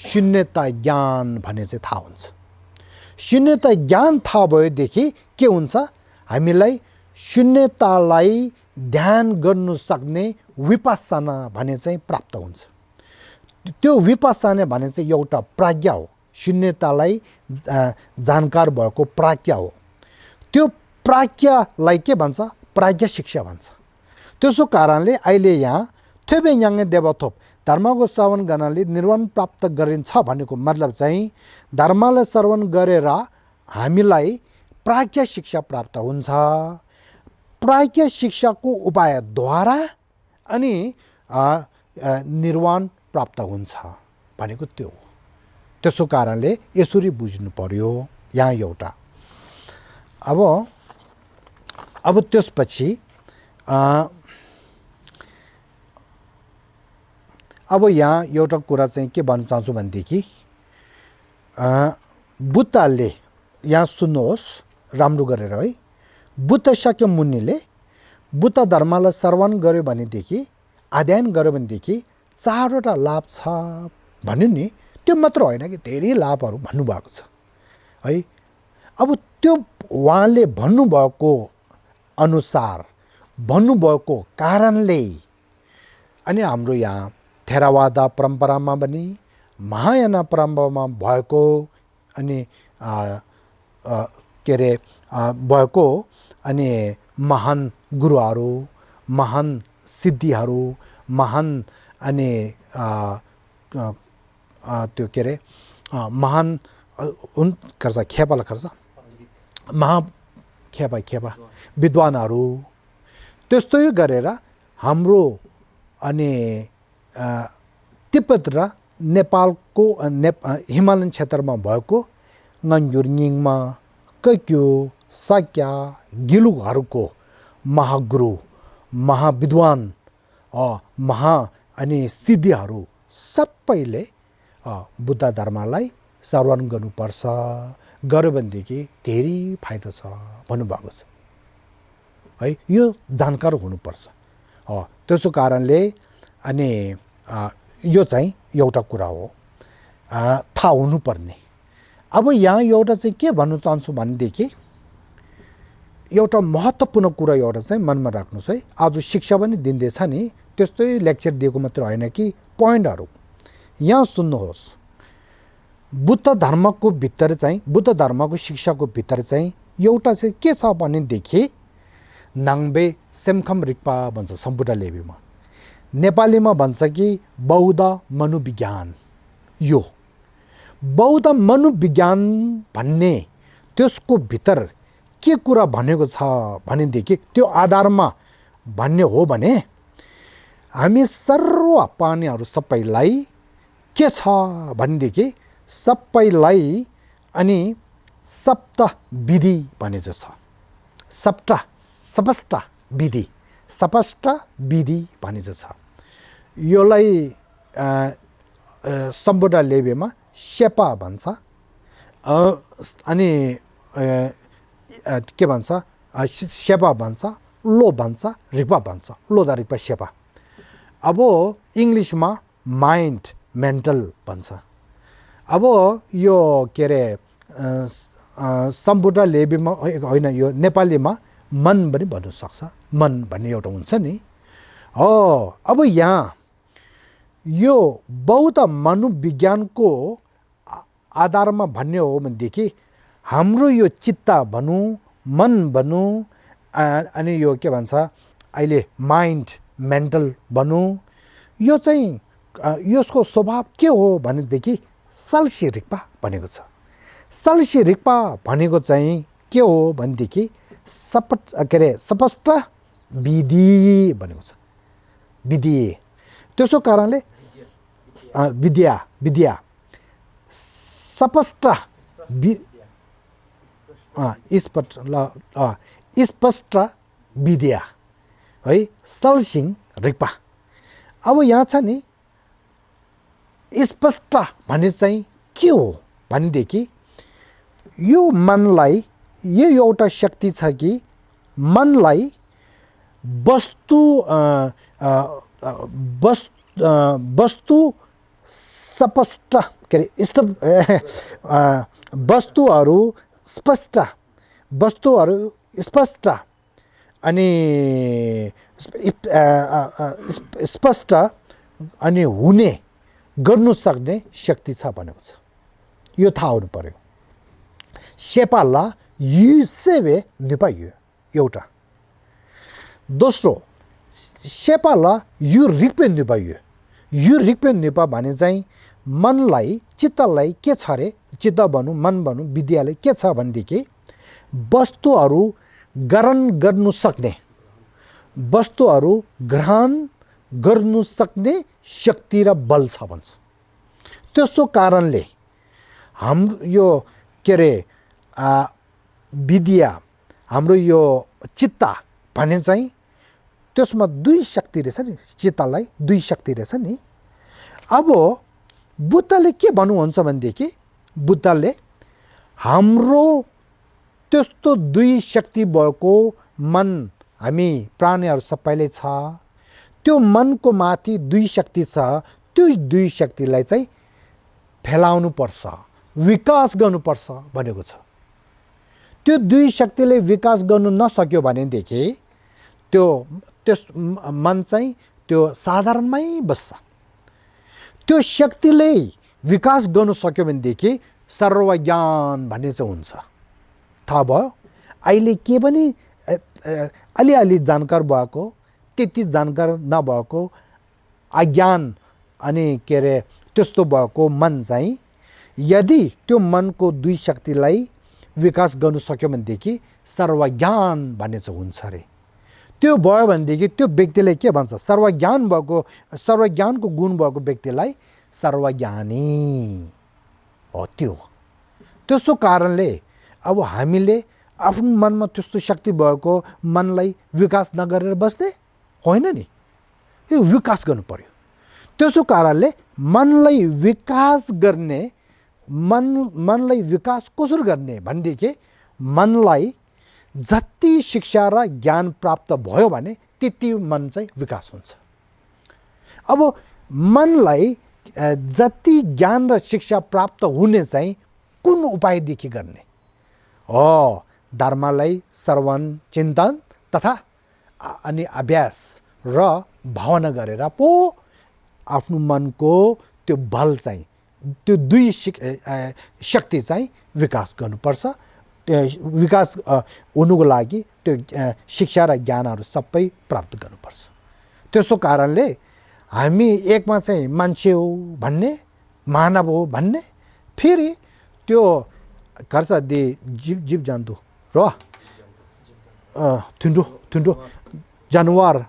शून्यता ज्ञान भन्ने चाहिँ थाहा हुन्छ। शून्यता ज्ञान थाहा भएदेखि के हुन्छ, हामीलाई शून्यतालाई ध्यान गर्नु सक्ने विपस्सना भन्ने चाहिँ प्राप्त हुन्छ। त्यो विपस्सना भने चाहिँ एउटा प्रज्ञा हो, शून्यतालाई जानकार भएको प्रज्ञा हो। त्यो प्रज्ञालाई के भन्छ, प्रज्ञा शिक्षा भन्छ। त्यसो कारणले अहिले यहाँ थेबे न्याङ्गे देवथोप धर्मको श्रवण गर्नाले निर्वाण प्राप्त गरिन्छ भनेको मतलब चाहिँ धर्मलाई श्रवण गरेर हामीलाई प्राज्ञा शिक्षा प्राप्त हुन्छ। प्राज्ञा शिक्षाको उपायद्वारा अनि निर्वाण प्राप्त हुन्छ भनेको त्यो हो। त्यसो कारणले यसरी बुझ्नु पर्यो यहाँ एउटा। अब त्यसपछि अब यहाँ एउटा कुरा चाहिँ के भन्न चाहन्छु भनेदेखि बुद्धले, यहाँ सुन्नुहोस् राम्रो गरेर है, बुद्ध शाक्य मुनिले बुद्ध धर्मलाई श्रवण गर्यो भनेदेखि अध्ययन गर्यो भनेदेखि 4वटा लाभ छ भन्यो नि। त्यो मात्र होइन कि धेरै लाभहरू भन्नुभएको छ है। अब त्यो उहाँले भन्नुभएको अनुसार भन्नुभएको कारणले अनि हाम्रो यहाँ थेरावाद परम्परामा पनि महायान परम्परामा भएको अनि के अरे भएको अनि महान गुरुहरू, महान सिद्धिहरू, महान अनि त्यो के अरे महान खर्च खेपालाई खर्च खेपा विद्वानहरू त्यस्तै गरेर हाम्रो अनि तिब्बत र नेपालको हिमालयन क्षेत्रमा भएको नन्जुरनिङमा कैक्यो साक्या गिलुहरूको महागुरु, महाविद्वान, अनि सिद्धिहरू सबैले बुद्ध धर्मलाई श्रवण गर्नुपर्छ, गर्यो भनेदेखि धेरै फाइदा छ भन्नुभएको छ है। यो जानकार हुनुपर्छ। त्यसो कारणले अनि यो चाहिँ एउटा कुरा हो, थाहा हुनुपर्ने। अब यहाँ एउटा चाहिँ के भन्नु चाहन्छु भनेदेखि एउटा महत्त्वपूर्ण कुरा एउटा चाहिँ मनमा राख्नुहोस् है। आज शिक्षा पनि दिँदैछ नि, त्यस्तै लेक्चर दिएको मात्र होइन कि पोइन्टहरू यहाँ सुन्नुहोस्। बुद्ध धर्मको भित्र चाहिँ, बुद्ध धर्मको शिक्षाको भित्र चाहिँ एउटा चाहिँ के छ भनेदेखि नाङ्बे सेमखम रिक्पा भन्छ सम्पुटा लेबीमा, नेपालीमा भन्छ कि बौद्ध मनोविज्ञान। यो बौद्ध मनोविज्ञान भन्ने त्यसको भित्र के कुरा भनेको छ भनेदेखि त्यो आधारमा भन्ने हो भने हामी सर्व प्राणीहरू सबैलाई के छ भनेदेखि सबैलाई अनि सप्त विधि भनेको छ। सप्त विधि स्पष्ट विधि भनिन्छ छ योलाई सम्बोधा लेबेमा शेपा भन्छ अनि के भन्छ शेपा भन्छ लो भन्छ रिक्पा भन्छ लोदा रिक्पा शेपा अब इङ्ग्लिसमा माइन्ड मेन्टल भन्छ अब यो के अरे सम्बोधा लेबेमा होइन यो नेपालीमा मन पनि भन्नु सक्छ मन भन्ने एउटा हुन्छ नि हो अब यहाँ यो बौद्ध मनोविज्ञानको आधारमा भन्ने हो भनेदेखि हाम्रो यो चित्त भनौँ मन भनौँ अनि यो के भन्छ अहिले माइन्ड मेन्टल भनौँ यो चाहिँ यसको स्वभाव के हो भनेदेखि साल्सी रिक्पा भनेको छ साल्सी रिक्पा भनेको चाहिँ के हो भनेदेखि स्पष्ट विधि भनेको छ विधि त्यसो कारणले विद्या विद्या स्पष्ट स्पष्ट विद्या है सल्सिङ रिक्पा अब यहाँ छ नि स्पष्ट भने चाहिँ के हो भनेदेखि यो मनलाई यो एउटा शक्ति छ कि मनलाई वस्तु स्पष्ट के अरे वस्तुहरू स्पष्ट अनि स्पष्ट अनि हुने गर्नु सक्ने शक्ति छ भनेको छ यो थाहा हुनु पर्यो शेपाला युसेवे निपाइयो एउटा दोस्रो शेपाला यु रिक्पे निपाइयो यो रिक्पे निपा भने चाहिँ मनलाई चित्तलाई के छ रे चित्त भनौँ मन भनौँ विद्याले के छ भनेदेखि वस्तुहरू ग्रहण गर्नु सक्ने वस्तुहरू ग्रहण गर्नु सक्ने शक्ति र बल छ भन्छ त्यसो कारणले हाम्रो यो के अरे विद्या हाम्रो यो चित्त भने चाहिँ त्यसमा दुई शक्ति रहेछ नि चित्तलाई दुई शक्ति रहेछ नि अब बुद्धले के भन्नुहुन्छ भनेदेखि बुद्धले हाम्रो त्यस्तो दुई शक्ति भएको मन हामी प्राणीहरू सबैले छ त्यो मनको माथि दुई शक्ति छ त्यो दुई शक्तिलाई चाहिँ फैलाउनु पर्छ विकास गर्नुपर्छ भनेको छ त्यो दुई शक्तिले विकास गर्नु नसक्यो भनेदेखि त्यस मन चाहिँ त्यो साधारणमै बस्छ त्यो शक्तिले विकास गर्नु सक्यो भनेदेखि सर्वज्ञान भन्ने चाहिँ हुन्छ थाहा भयो अहिले के पनि अलिअलि जानकार भएको त्यति जानकार नभएको अज्ञान अनि के अरे त्यस्तो भएको मन चाहिँ यदि त्यो मनको दुई शक्तिलाई विकास गर्नु सक्यो भनेदेखि सर्वज्ञान भन्ने चाहिँ हुन्छ अरे त्यो भयो भनेदेखि त्यो व्यक्तिले के भन्छ सर्वज्ञानको गुण भएको व्यक्तिलाई सर्वज्ञानी हो त्यो त्यसो कारणले अब हामीले आफ्नो मनमा त्यस्तो शक्ति भएको मनलाई विकास नगरेर बस्ने होइन नि यो विकास गर्नु पर्यो त्यसो कारणले मनलाई विकास गर्ने मनलाई विकास कसरी गर्ने भनेदेखि मनलाई जति शिक्षा र ज्ञान प्राप्त भयो भने त्यति मन चाहिँ विकास हुन्छ अब मनलाई जति ज्ञान र शिक्षा प्राप्त हुने चाहिँ कुन उपायदेखि गर्ने हो धर्मलाई श्रवण चिन्तन तथा अनि अभ्यास र भावना गरेर पो आफ्नो मनको त्यो बल चाहिँ त्यो दुई शक्ति चाहिँ विकास गर्नुपर्छ विकास हुनुको लागि त्यो शिक्षा र ज्ञानहरू सबै प्राप्त गर्नुपर्छ त्यसो कारणले हामी एकमा चाहिँ मान्छे हो भन्ने मानव हो भन्ने फेरि त्यो खर्च दि जीव जन्तु र थुन्ड्रो जनावर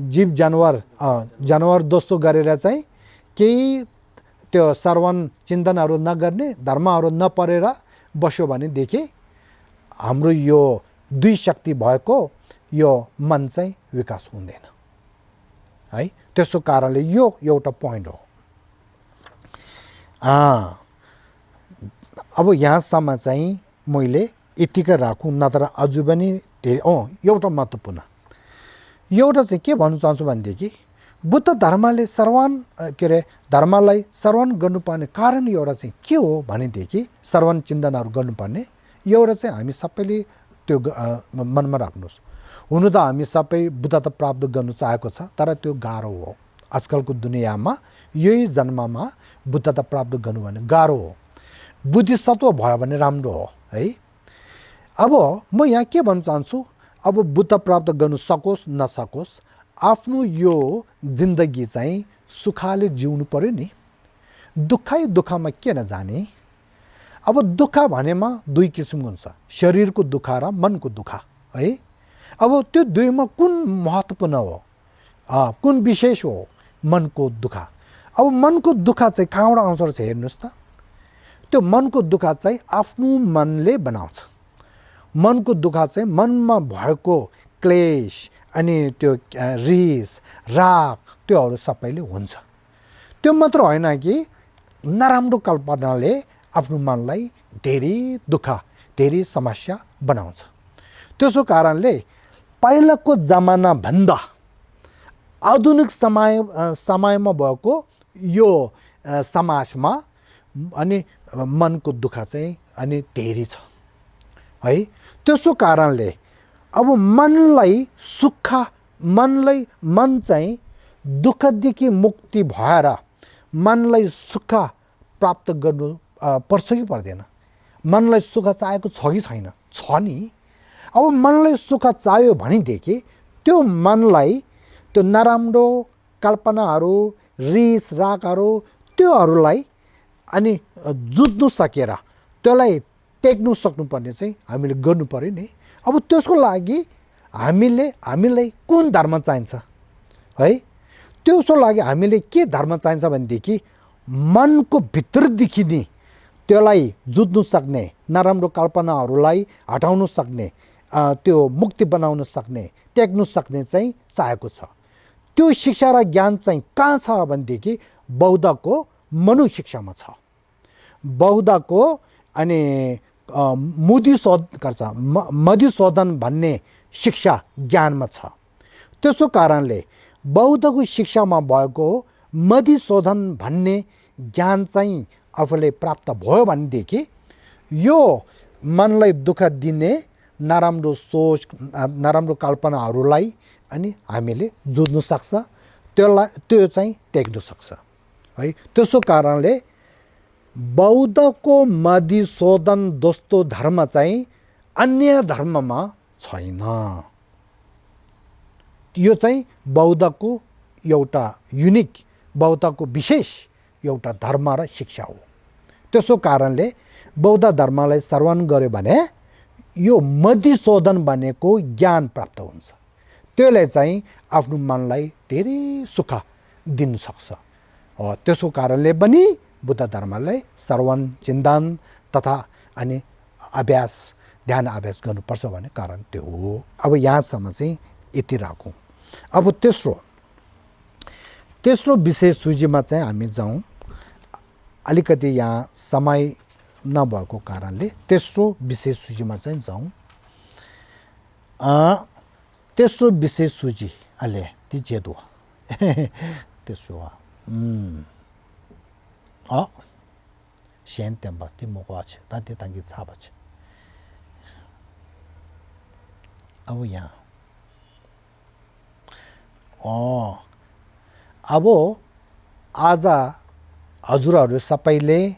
जीव जनावर जस्तो गरेर चाहिँ केही त्यो श्रवण चिन्तनहरू नगर्ने धर्महरू नपरेर बस्यो भनेदेखि हाम्रो यो दुई शक्ति भएको यो मन चाहिँ विकास हुँदैन है। त्यसो कारणले यो एउटा पोइन्ट हो। अब यहाँसम्म चाहिँ मैले यतिकै राखौँ, नत्र अझै पनि धेरै एउटा महत्त्वपूर्ण एउटा चाहिँ के भन्न चाहन्छु भनेदेखि बुद्ध धर्मले धर्मलाई श्रवण गर्नुपर्ने कारण एउटा चाहिँ के हो भनेदेखि श्रवण चिन्तनहरू गर्नुपर्ने एउटा चाहिँ हामी सबैले त्यो मनमा राख्नुहोस्। हुनु त हामी सबै बुद्धता प्राप्त गर्नु चाहेको छ, तर त्यो गाह्रो हो। आजकलको दुनियाँमा यही जन्ममा बुद्धता प्राप्त गर्नु भने गाह्रो हो। बुद्धिसत्व भयो भने राम्रो हो है। अब म यहाँ के भन्न चाहन्छु, अब बुद्ध प्राप्त गर्नु सकोस् नसकोस्, आफ्नो यो जिन्दगी चाहिँ सुखले जिउनु पर्यो नि। दुःखै दुःखमा के नजाने। अब दुःख भनेमा दुई किसिमको हुन्छ, शरीरको दुःख र मनको दुःख है। अब त्यो दुईमा कुन महत्त्वपूर्ण हो, कुन विशेष हो? मनको दुःख। अब मनको दुःख चाहिँ कहाँबाट आउँछ रहेछ हेर्नुहोस् त। त्यो मनको दुःख चाहिँ आफ्नो मनले बनाउँछ। मनको दुःख चाहिँ मनमा भएको क्लेश अनि त्यो रिस राग त्योहरू सबैले हुन्छ। त्यो मात्र होइन कि नराम्रो कल्पनाले आफ्नो मनलाई धेरै दुःख धेरै समस्या बनाउँछ। त्यसो कारणले पहिलाको जमानाभन्दा आधुनिक समयमा भएको यो समाजमा अनि मनको दुःख चाहिँ अनि धेरै छ है। त्यसो कारणले अब मन चाहिँ दुःखदेखि मुक्ति भएर मनलाई सुख प्राप्त गर्नु पर्छ कि पर्दैन? मनलाई सुख चाहेको छ कि छैन? छ नि। अब मनलाई सुख चाहियो भनेदेखि त्यो मनलाई त्यो नराम्रो कल्पनाहरू रिस रागहरू त्योहरूलाई अनि जुझ्नु सकेर त्यसलाई टेक्नु सक्नुपर्ने चाहिँ हामीले गर्नु पर्यो नि। अब त्यसको लागि हामीलाई कुन धर्म चाहिन्छ है? त्यसको लागि हामीले के धर्म चाहिन्छ भनेदेखि मनको भित्रदेखि नि त्यसलाई जुझ्नु सक्ने, नराम्रो कल्पनाहरूलाई हटाउनु सक्ने, त्यो मुक्ति बनाउन सक्ने, टेक्नु सक्ने चाहिँ चाहेको छ। त्यो शिक्षा र ज्ञान चाहिँ कहाँ छ भनेदेखि बौद्धको मनुशिक्षामा छ। बौद्धको अनि मधुशोधन भन्ने शिक्षा ज्ञानमा छ। त्यसो कारणले बौद्धको शिक्षामा भएको मधुशोधन भन्ने ज्ञान चाहिँ आफूले प्राप्त भयो भनेदेखि यो मनलाई दुःख दिने नराम्रो सोच नराम्रो कल्पनाहरूलाई अनि हामीले जुझ्नु सक्छ, त्यो चाहिँ टेक्नु सक्छ है। त्यसो कारणले बौद्धको मधुशोधन जस्तो धर्म चाहिँ अन्य धर्ममा छैन। यो चाहिँ बौद्धको एउटा युनिक, बौद्धको विशेष एउटा धर्म र शिक्षा हो। त्यसो कारणले बौद्ध धर्मलाई श्रवण गर्यो भने यो मधुशोधन भनेको ज्ञान प्राप्त हुन्छ। त्यसले चाहिँ आफ्नो मनलाई धेरै सुख दिन सक्छ। त्यसो कारणले पनि बुद्ध धर्मलाई श्रवण चिन्तन तथा अनि अभ्यास ध्यान अभ्यास गर्नुपर्छ भन्ने कारण त्यो हो। अब यहाँसम्म चाहिँ यति राखौँ। अब तेस्रो विषय सूचीमा चाहिँ हामी जाउँ। अलिकति यहाँ समय नभएको कारणले तेस्रो विषय सूचीमा चाहिँ जाउँ। तेस्रो विषय सूची अहिले ती जेदो तेस्रो सेन तेम्बा ती मोको छ ताते तांगी छाप छ। अब यहाँ अब आज हजुरहरू सबैले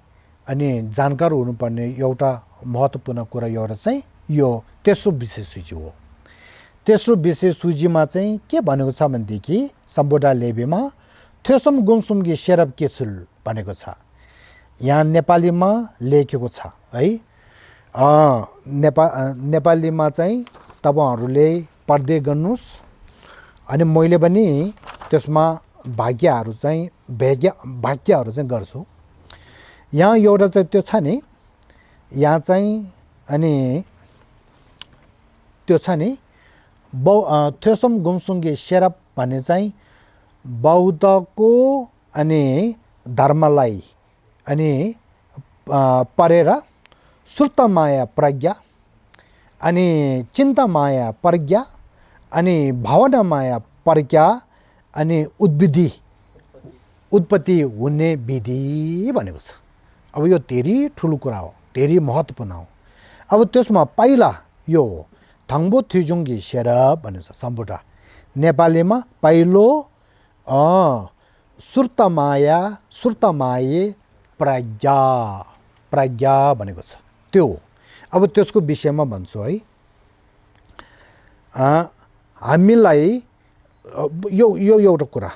अनि जानकार हुनुपर्ने एउटा महत्त्वपूर्ण कुरा एउटा चाहिँ यो तेस्रो विषय सूची हो। तेस्रो विषय सूचीमा चाहिँ के भनेको छ भनेदेखि सम्बोधा लेबेमा थेसम गुमसुमगी शेरब केचुल भनेको छ। यहाँ नेपालीमा लेखेको छ है। नेपालीमा चाहिँ तपाईहरुले पढ्दै गर्नुस् अनि मैले पनि त्यसमा वाक्यहरू चाहिँ गर्छु। यहाँ एउटा चाहिँ त्यो छ नि, यहाँ चाहिँ अनि त्यो छ नि थ्योसम गुम्सुङ्गे शेरप भन्ने चाहिँ बौद्धको अनि धर्मलाई अनि परेर सुर्तमाया प्रज्ञा अनि चिन्तामाया प्रज्ञा अनि भावनामाया प्रज्ञा अनि उत्पत्ति हुने विधि भनेको छ। अब यो धेरै ठुलो कुरा हो, धेरै महत्त्वपूर्ण हो। अब त्यसमा पहिला यो थाङ्बो थ्युजुङ्गी शेरप भनेको छ सम्बुटा। नेपालीमा पहिलो सुर्तमाये प्रज्ञा भनेको छ त्यो। अब त्यसको विषयमा भन्छु है। हामीलाई यो एउटा कुरा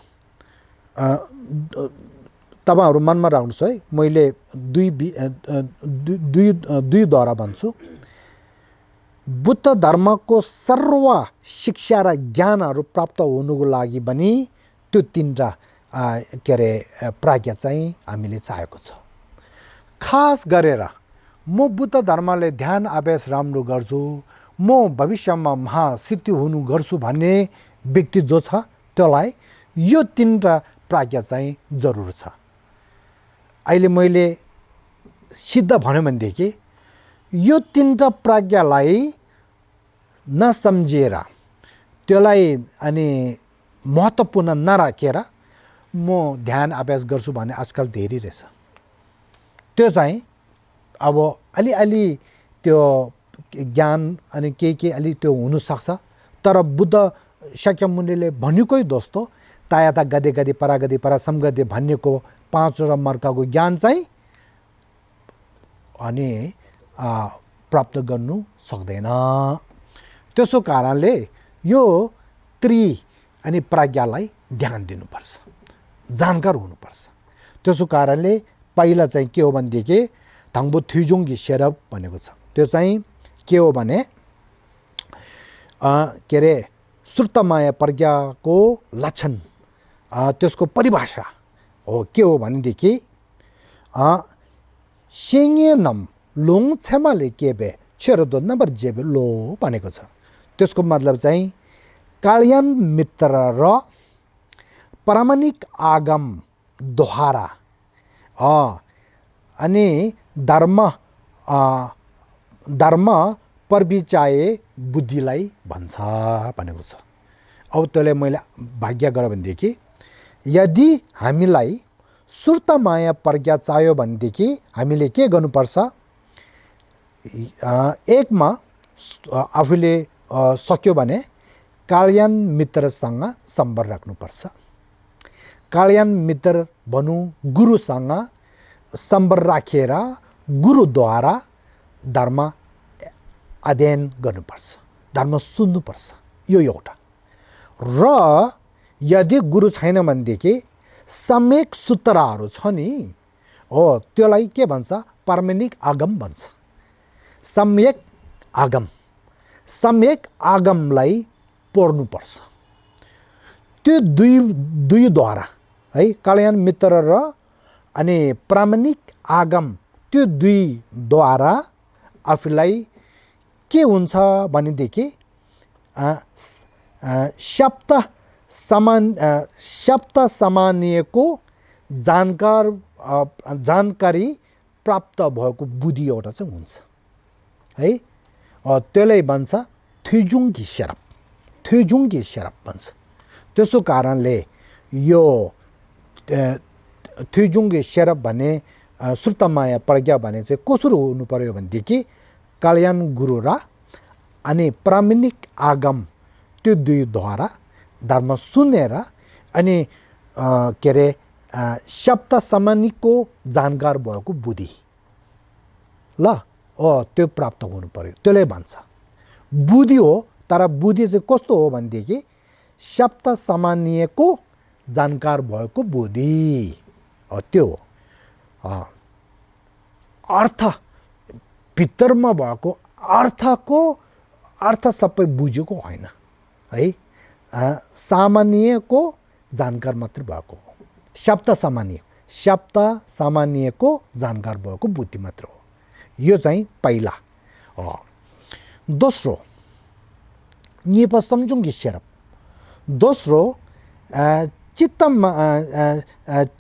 तपाईहरु मनमा राख्नुस् है। मैले दुईद्वारा भन्छु। बुद्ध धर्मको सर्व शिक्षा र ज्ञानहरू प्राप्त हुनुको लागि पनि त्यो तीनटा प्रज्ञा चाहिँ हामीले चाहेको छ। खास गरेर म बुद्ध धर्मले ध्यान अभ्यास राम्रो गर्छु, म भविष्यमा महासिद्धि हुनु गर्छु भन्ने व्यक्ति जो छ त्यसलाई यो तीनटा प्रज्ञा चाहिँ जरुर छ। अहिले मैले सिद्ध भन्यो भनेदेखि यो तीनटा प्रज्ञालाई नसम्झेर त्यसलाई अनि महत्त्वपूर्ण नराखेर म ध्यान अभ्यास गर्छु भन्ने आजकल धेरै रहेछ। त्यो चाहिँ अब अलि त्यो ज्ञान अनि के अलि त्यो हुनसक्छ। तर बुद्ध शाक्यमुनिले भनेकै जस्तो तायाता गदे परा समगदे भन्नेको पाँचवटा मर्काको ज्ञान चाहिँ अनि प्राप्त गर्नु सक्दैन। त्यसो कारणले यो अनि प्रज्ञालाई ध्यान दिनुपर्छ, जानकार हुनुपर्छ। त्यसो कारणले पहिला चाहिँ के हो भनेदेखि थाङ्बो थ्युजुङ्गी शेरप भनेको छ। त्यो चाहिँ के हो भने सुर्तमाया प्रज्ञाको लक्षण, त्यसको परिभाषा हो के हो भनेदेखि सेङ्गे नम लोङ छेमाले केबे छेरोदो नम्बर जेबे लो भनेको छ। त्यसको मतलब चाहिँ काल्यान मित्र र प्रामाणिक आगम द्वारा अनि धर्म परबिचाए बुद्धिलाई भन्छ भनेको छ। अब त्यसले मैले भाग्य गरेँ भनेदेखि यदि हामीलाई सुर्तमाया प्रज्ञा चाहियो भनेदेखि हामीले के गर्नुपर्छ? एकमा आफूले सक्यो भने काल्यान मित्रसँग सम्पर्क राख्नुपर्छ। काल्यान मित्र भनौँ गुरुसँग सम्पर्क राखेर गुरुद्वारा धर्म अध्ययन गर्नुपर्छ, धर्म सुन्नुपर्छ। यो एउटा। र यदि गुरु छैन भनेदेखि सम्यक सूत्रहरू छ नि हो, त्यसलाई के भन्छ? प्रामाणिक आगम भन्छ। सम्यक आगमलाई पढ्नुपर्छ। त्यो दुईद्वारा है, कल्याण मित्र र अनि प्रामाणिक आगम, त्यो दुईद्वारा आफूलाई के हुन्छ भनेदेखि शब्द सामान्यको जानकारी प्राप्त भएको बुद्धि एउटा चाहिँ हुन्छ है। त्यसलाई भन्छ थ्युजुङ्गी शेरप भन्छ। त्यसो कारणले यो थ्युजुङ्गी शेरप भन्ने सुर्तमाया प्रज्ञा भने चाहिँ कसरी हुनु पर्यो भनेदेखि कल्याण गुरु र अनि प्रामाणिक आगम त्यो दुईद्वारा धर्म सुनेर अनि शब्द सामान्यको जानकार भएको बुद्धि त्यो प्राप्त हुनु पर्यो। त्यसले भन्छ बुद्धि हो। तर बुद्धि चाहिँ कस्तो हो भनेदेखि शब्द सामान्यको जानकार भएको बुद्धि त्यो हो। अर्थ भित्रमा भएको अर्थ सबै बुझेको होइन है। सामान्यको जानकार मात्र भएको हो। शब्द सामान्यको जानकार भएको बुद्धि मात्र हो। यो चाहिँ पहिला। निप सम्जुङगी शेरब दोस्रो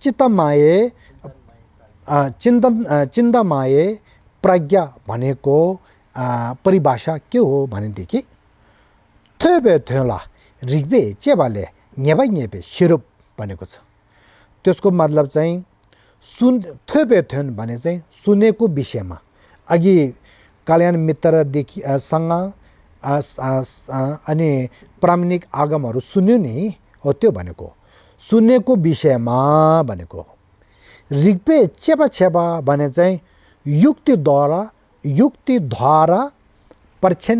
चित्तमाये चिन्तमाये प्रज्ञा भनेको परिभाषा के हो भनेदेखि थेबे थेला ऋग्वे चेबाले नेबे शिरुप भनेको छ त्यसको मतलब चाहिँ थेबे थेन भने चाहिँ सुनेको विषयमा अघि कल्याण मित्रदेखि सँग अनि प्रामाणिक आगमहरू सुन्यो नि हो त्यो भनेको सुनेको विषयमा भनेको ऋग्वे चेबा भने चाहिँ युक्तिद्वारा परीक्षण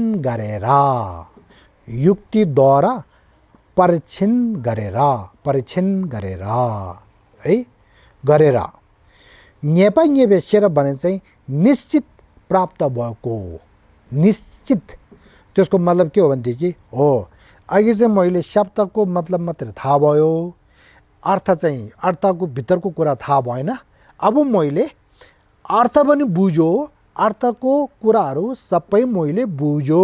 गरेर है गरेर नेपे शेरब भने चाहिँ निश्चित प्राप्त भएको निश्चित त्यसको मतलब के हो भनेदेखि हो अघि चाहिँ मैले शब्दको मतलब मात्र थाहा भयो अर्थको भित्रको कुरा थाहा भएन अब मैले अर्थ पनि बुझ्यो अर्थको कुराहरू सबै मैले बुझ्यो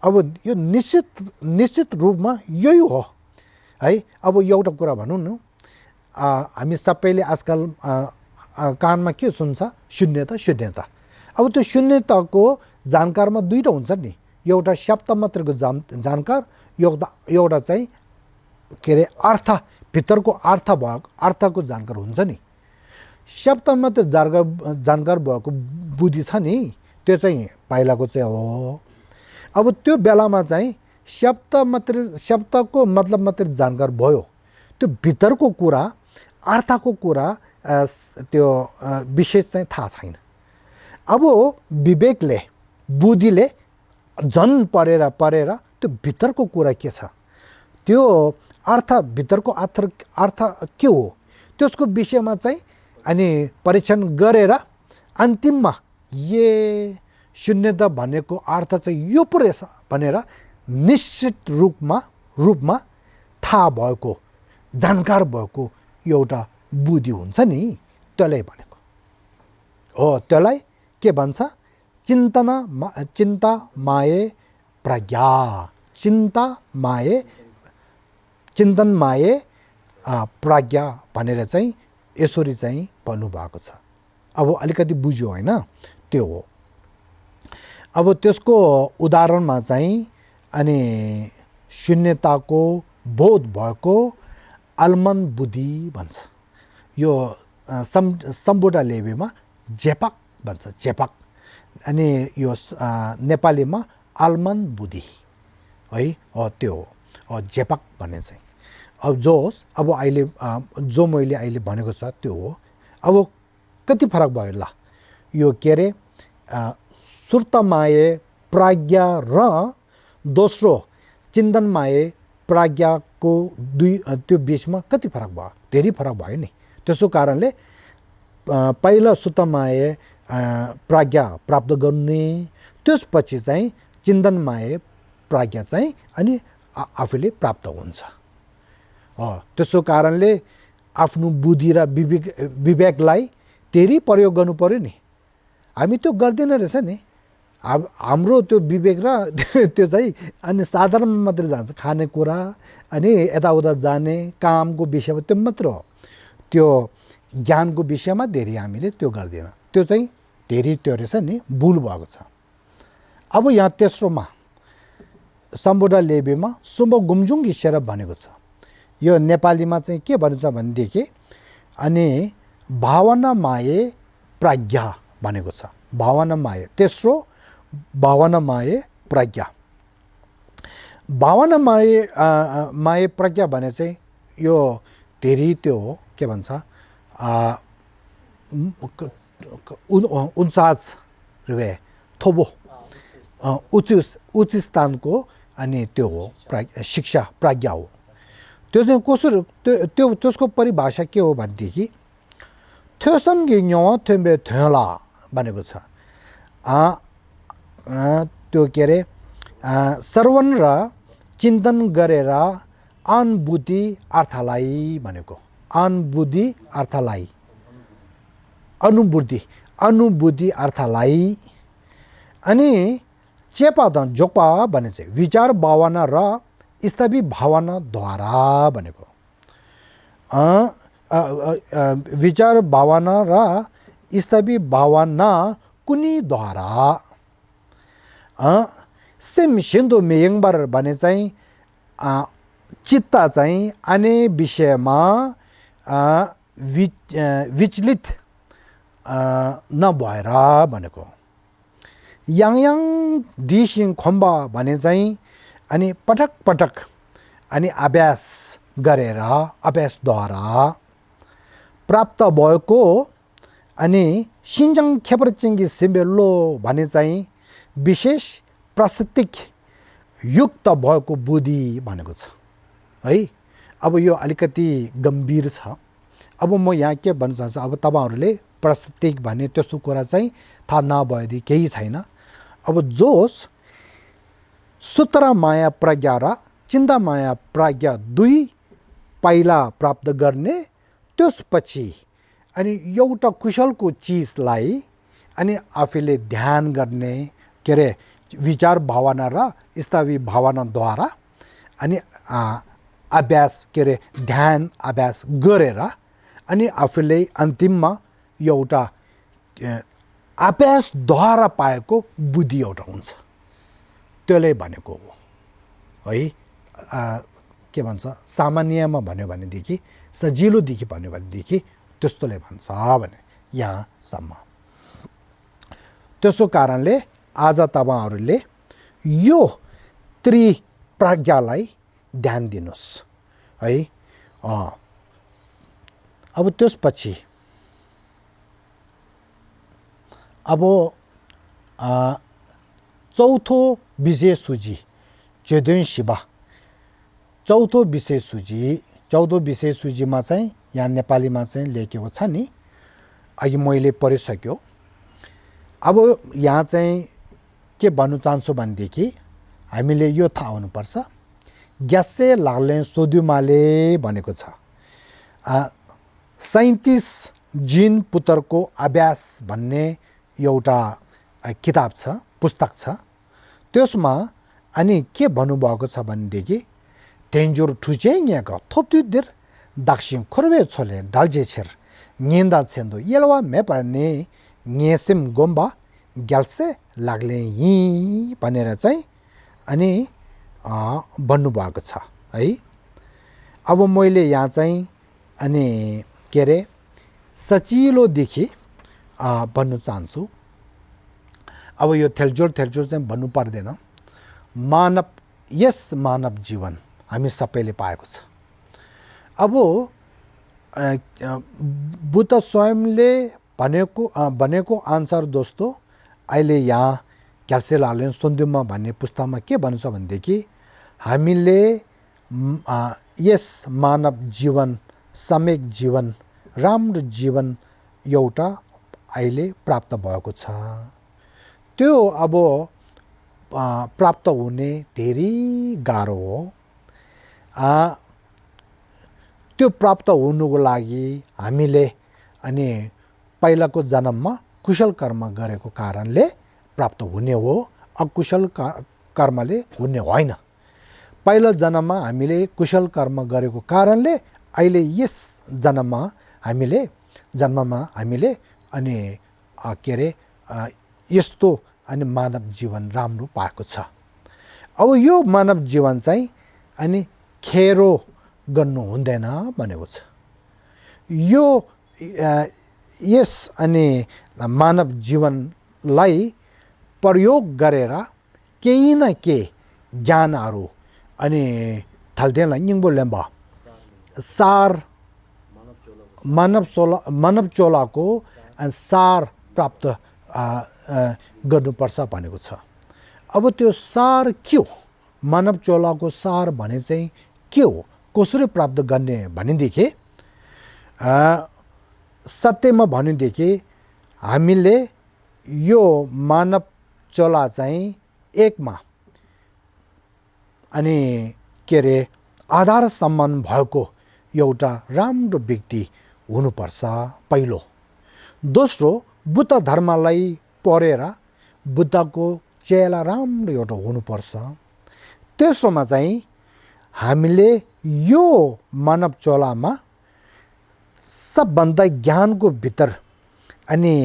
अब यो निश्चित रूपमा यही हो है अब एउटा कुरा भनौँ न हामी सबैले आजकल कानमा के सुन्छ शून्यता अब त्यो शून्यताको जानकारमा दुईटा हुन्छ नि एउटा शब्द मात्रको जानकार एउटा चाहिँ के अरे अर्थ भित्रको अर्थ भएको अर्थको जानकार हुन्छ नि शब्द मात्र जानकार भएको बुद्धि छ नि त्यो चाहिँ पहिलाको चाहिँ हो अब त्यो बेलामा चाहिँ शब्दको मतलब मात्र जानकार भयो त्यो भित्रको कुरा अर्थको कुरा त्यो विशेष चाहिँ थाहा छैन अब विवेकले बुद्धिले झन् परेर त्यो भित्रको कुरा के छ त्यो भित्रको अर्थ के हो त्यसको विषयमा चाहिँ अनि परीक्षण गरेर अन्तिममा शून्यता भनेको अर्थ चाहिँ यो पो रहेछ भनेर निश्चित रूपमा थाहा भएको जानकार भएको एउटा बुद्धि हुन्छ नि त्यसलाई भनेको हो त्यसलाई के भन्छ चिन्ता माये प्रज्ञा चिन्तन माये प्रज्ञा भनेर चाहिँ यसरी चाहिँ भन्नुभएको छ अब अलिकति बुझ्यो होइन त्यो हो अब त्यसको उदाहरणमा चाहिँ अनि शून्यताको बोध भएको अलमन बुद्धि भन्छ यो सम्बुडा लेबेमा झेपाक भन्छ झेपाक अनि यो नेपालीमा आलमन बुद्धि है हो त्यो हो झेपाक भन्ने चाहिँ अब जो होस् अब अहिले जो मैले अहिले भनेको छ त्यो हो अब कति फरक भयो ल यो के अरे सुर्तमाये प्रज्ञा र दोस्रो चिन्तनमाये प्रज्ञाको त्यो बिचमा कति फरक भयो धेरै फरक भयो नि त्यसो कारणले पहिला सुतमाये प्रज्ञा प्राप्त गर्ने त्यसपछि चाहिँ चिन्तनमाये प्रज्ञा चाहिँ अनि आफूले प्राप्त हुन्छ त्यसो कारणले आफ्नो बुद्धि र विवेकलाई धेरै प्रयोग गर्नु पर्यो नि हामी त्यो गर्दैन रहेछ नि हाम्रो त्यो विवेक र त्यो चाहिँ अनि साधारण मात्र जान्छ खानेकुरा अनि यताउता जाने कामको विषयमा त्यो मात्र हो त्यो ज्ञानको विषयमा धेरै हामीले त्यो गर्दैन त्यो चाहिँ धेरै त्यो रहेछ नि भुल भएको छ अब यहाँ तेस्रोमा सम्बोडा लेबेमा सुम्ब गुम्जुङ शेरब भनेको छ यो नेपालीमा चाहिँ के भन्छ भनेदेखि अनि भावना माये प्रज्ञा भनेको छ भावना माये तेस्रो भावना माये प्रज्ञा भावना माये प्रज्ञा भने चाहिँ यो धेरै त्यो हो के भन्छ 49 रुपैयाँ थोबो उच्च स्थानको अनि त्यो हो शिक्षा प्रज्ञा हो त्यो चाहिँ कसरी त्यसको परिभाषा के हो भनेदेखि थ्योसम्गे न्यो थ्योम्बे थ्योला भनेको छ त्यो के अरे श्रवण र चिन्तन गरेर अनुभूति अर्थलाई भनेको अनुभूति अर्थलाई अनुभूति अर्थलाई अनि चेपा त जोक्पा भने चाहिँ विचार भावना र स्थविर भावनाद्वारा भनेको विचार भावना र स्थविर भावना कुनीद्वारा सेम सिन्धु मेयङबार भने चाहिँ चित्त चाहिँ अन्य विषयमा विचलित नभएर भनेको याङ डिसिङ खम्बा भने चाहिँ अनि पटक पटक अनि अभ्यास गरेर अभ्यासद्वारा प्राप्त भएको अनि सिन्जङ खेप्रचिङ्गी सिम्बेलो भने चाहिँ विशेष प्रस्तुतिक युक्त भएको बुद्धि भनेको छ है। अब यो अलिकति गम्भीर छ। अब म यहाँ के भन्न चाहन्छु, अब तपाईहरुले प्रस्तुतिक भन्ने त्यस्तो कुरा चाहिँ थाहा नभएदेखि केही छैन। अब जोस सूत्र माया प्रज्ञा र चिन्ता माया प्रज्ञा दुई पाइला प्राप्त गर्ने, त्यसपछि अनि एउटा कुशलको चिजलाई अनि आफूले ध्यान गर्ने के अरे विचार भावना र स्थविर भावनाद्वारा अनि अभ्यास के अरे ध्यान अभ्यास गरेर अनि आफूले अन्तिममा एउटा अभ्यासद्वारा पाएको बुद्धि एउटा हुन्छ, त्यसले भनेको हो है। के भन्छ सामान्यमा भन्यो भनेदेखि सजिलोदेखि भन्यो भनेदेखि त्यस्तोले भन्छ भने यहाँसम्म। त्यसो कारणले आज तपाईहरुले यो त्रिप्रज्ञालाई ध्यान दिनुस् है। अब त्यसपछि अब चौथो विषय सूची चौधौं शिवा चौथो विषय सूचीमा चाहिँ यहाँ नेपालीमा चाहिँ लेखेको छ नि, अघि मैले पढिसक्यो। अब यहाँ चाहिँ के भन्नु चाहन्छु भनेदेखि हामीले यो थाहा हुनुपर्छ, ग्यासे लाग्ने सोध्युमाले भनेको छ 37 जिन पुत्रको अभ्यास भन्ने एउटा किताब छ, पुस्तक छ। त्यसमा अनि के भन्नुभएको छ भनेदेखि तेन्जुर ठुचेङको थोप्तुदिर दाक्षिङ खुर्वे छोले डाल्जेछेर निन्दा छेन्दो येलवा मेपर्ने नेसिम गोम्बा ग्याल्से लाग्ले हि भनेर चाहिँ अनि भन्नुभएको छ है। अब मैले यहाँ चाहिँ अनि के अरे सचिलोदेखि भन्नु चाहन्छु। अब यो थेल्चोर चाहिँ भन्नु पर्दैन। मानव जीवन हामी सबैले पाएको छ। अब बुद्ध स्वयंले भनेको आन्सर दोस्तो अहिले यहाँ ग्याल्से लाग्ले सोध्युमा भन्ने पुस्तकमा के भन्छ भनेदेखि हामीले यस मानव जीवन सम्यक जीवन राम्रो जीवन एउटा अहिले प्राप्त भएको छ। त्यो अब प्राप्त हुने धेरै गाह्रो हो। त्यो प्राप्त हुनुको लागि हामीले अनि पहिलाको जन्ममा कुशल कर्म गरेको कारणले प्राप्त हुने हो, अकुशल कर्मले हुने होइन। पहिलो जन्ममा हामीले कुशल कर्म गरेको कारणले अहिले यस जन्ममा हामीले अनि के अरे यस्तो अनि मानव जीवन राम्रो पाएको छ। अब यो मानव जीवन चाहिँ अनि खेरो गर्नु हुँदैन भनेको छ। यो यस अनि मानव जीवनलाई प्रयोग गरेर केही न केही ज्ञानहरू अनि थल्देला निङ्बो लेम्बा सार मानव चोलाको सार प्राप्त गर्नुपर्छ भनेको छ। अब त्यो सार के हो, मानव चोलाको सार भने चाहिँ के हो, कसरी प्राप्त गर्ने भनेदेखि सत्यमा भनेदेखि हामीले यो मानव चोला चाहिँ एकमा अनि के अरे आधार सम्मान भएको एउटा राम्रो व्यक्ति हुनुपर्छ पहिलो। दोस्रो बुद्ध धर्मलाई पढेर बुद्धको चेला राम्रो एउटा हुनुपर्छ। तेस्रोमा चाहिँ हामीले यो मानव चोलामा सबभन्दा ज्ञानको भित्र अनि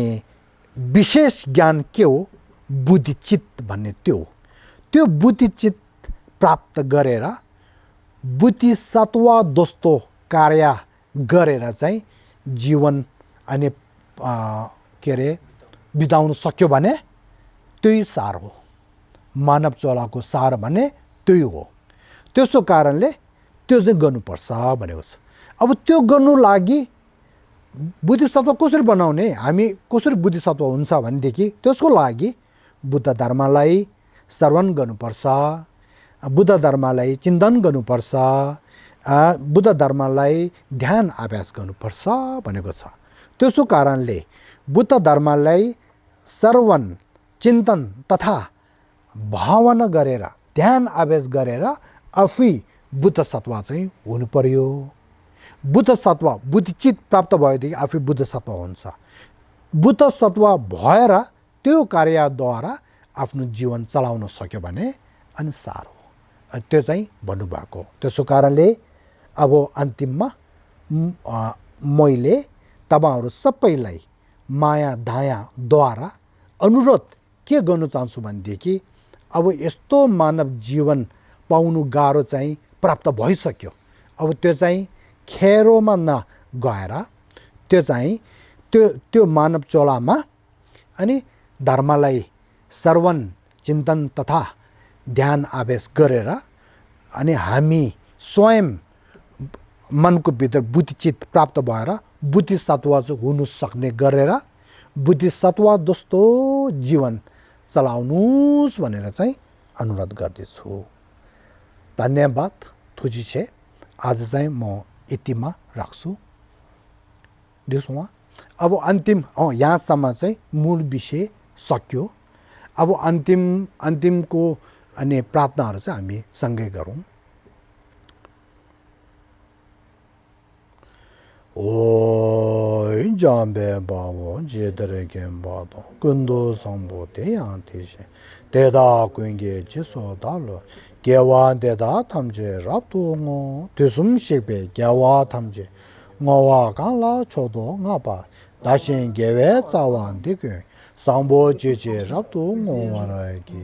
विशेष ज्ञान के हो? बुद्धिचित्त भन्ने त्यो बुद्धिचित्त प्राप्त गरेर बुद्धिसत्व दोस्तो कार्य गरेर चाहिँ जीवन अनि के अरे बिताउन सक्यो भने त्यही सार हो। मानव चोलाको सार भने त्यही हो। त्यसो कारणले त्यो चाहिँ गर्नुपर्छ भनेको छ। अब त्यो गर्नु लागि बुद्धिसत्व कसरी बनाउने, हामी कसरी बुद्धिसत्व हुन्छ भनेदेखि त्यसको लागि बुद्ध धर्मलाई श्रवण गर्नुपर्छ, बुद्ध धर्मलाई चिन्तन गर्नुपर्छ, बुद्ध धर्मलाई ध्यान अभ्यास गर्नुपर्छ भनेको छ। त्यसो कारणले बुद्ध धर्मलाई श्रवण चिन्तन तथा भावना गरेर ध्यान अभ्यास गरेर आफै बुद्ध सत्व चाहिँ हुनु पर्यो। बुद्ध सत्व बुद्धिचित्त प्राप्त भएदेखि आफै बुद्ध सत्व हुन्छ। बुद्ध सत्व भएर त्यो कार्यद्वारा आफ्नो जीवन चलाउन सक्यो भने अनि सारो त्यो चाहिँ भन्नुभएको। त्यसो कारणले अब अन्तिममा मैले तपाईहरु सबैलाई माया दयाद्वारा अनुरोध के गर्न चाहन्छु भनेदेखि अब यस्तो मानव जीवन पाउनु गाह्रो चाहिँ प्राप्त भइसक्यो। अब त्यो चाहिँ खेरोमा नगएर त्यो चाहिँ त्यो मानव चोलामा अनि धर्मलाई श्रवण चिन्तन तथा ध्यान अभ्यास गरेर अनि हामी स्वयं मनको भित्र बुद्धिचित्त प्राप्त भएर बुद्धिसत्व हुनु सक्ने गरेर बुद्धिसत्व जस्तो जीवन चलाउनुस् भनेर चाहिँ अनुरोध गर्दैछु। धन्यवाद। थुजी छे आज चाहिँ म यतिमा राख्छु। दिउँसोमा अब अन्तिम यहाँसम्म चाहिँ मूल विषय सक्यो। अब अन्तिमको अनि प्रार्थनाहरू चाहिँ हामी सँगै गरौँ। ओइ जाम्बे बाबो जेदरे गेम्बादो कुन्दो संबोते यांतिशे तेदा कुंगे जिसो दालो गेवा देदा थमजे राप्तुंगो तुसुम शिबे Geva थमजे ngwa kan la chodo ngapa dashin gewe tsawan dikyu sambo jeje rabdu ngwa ki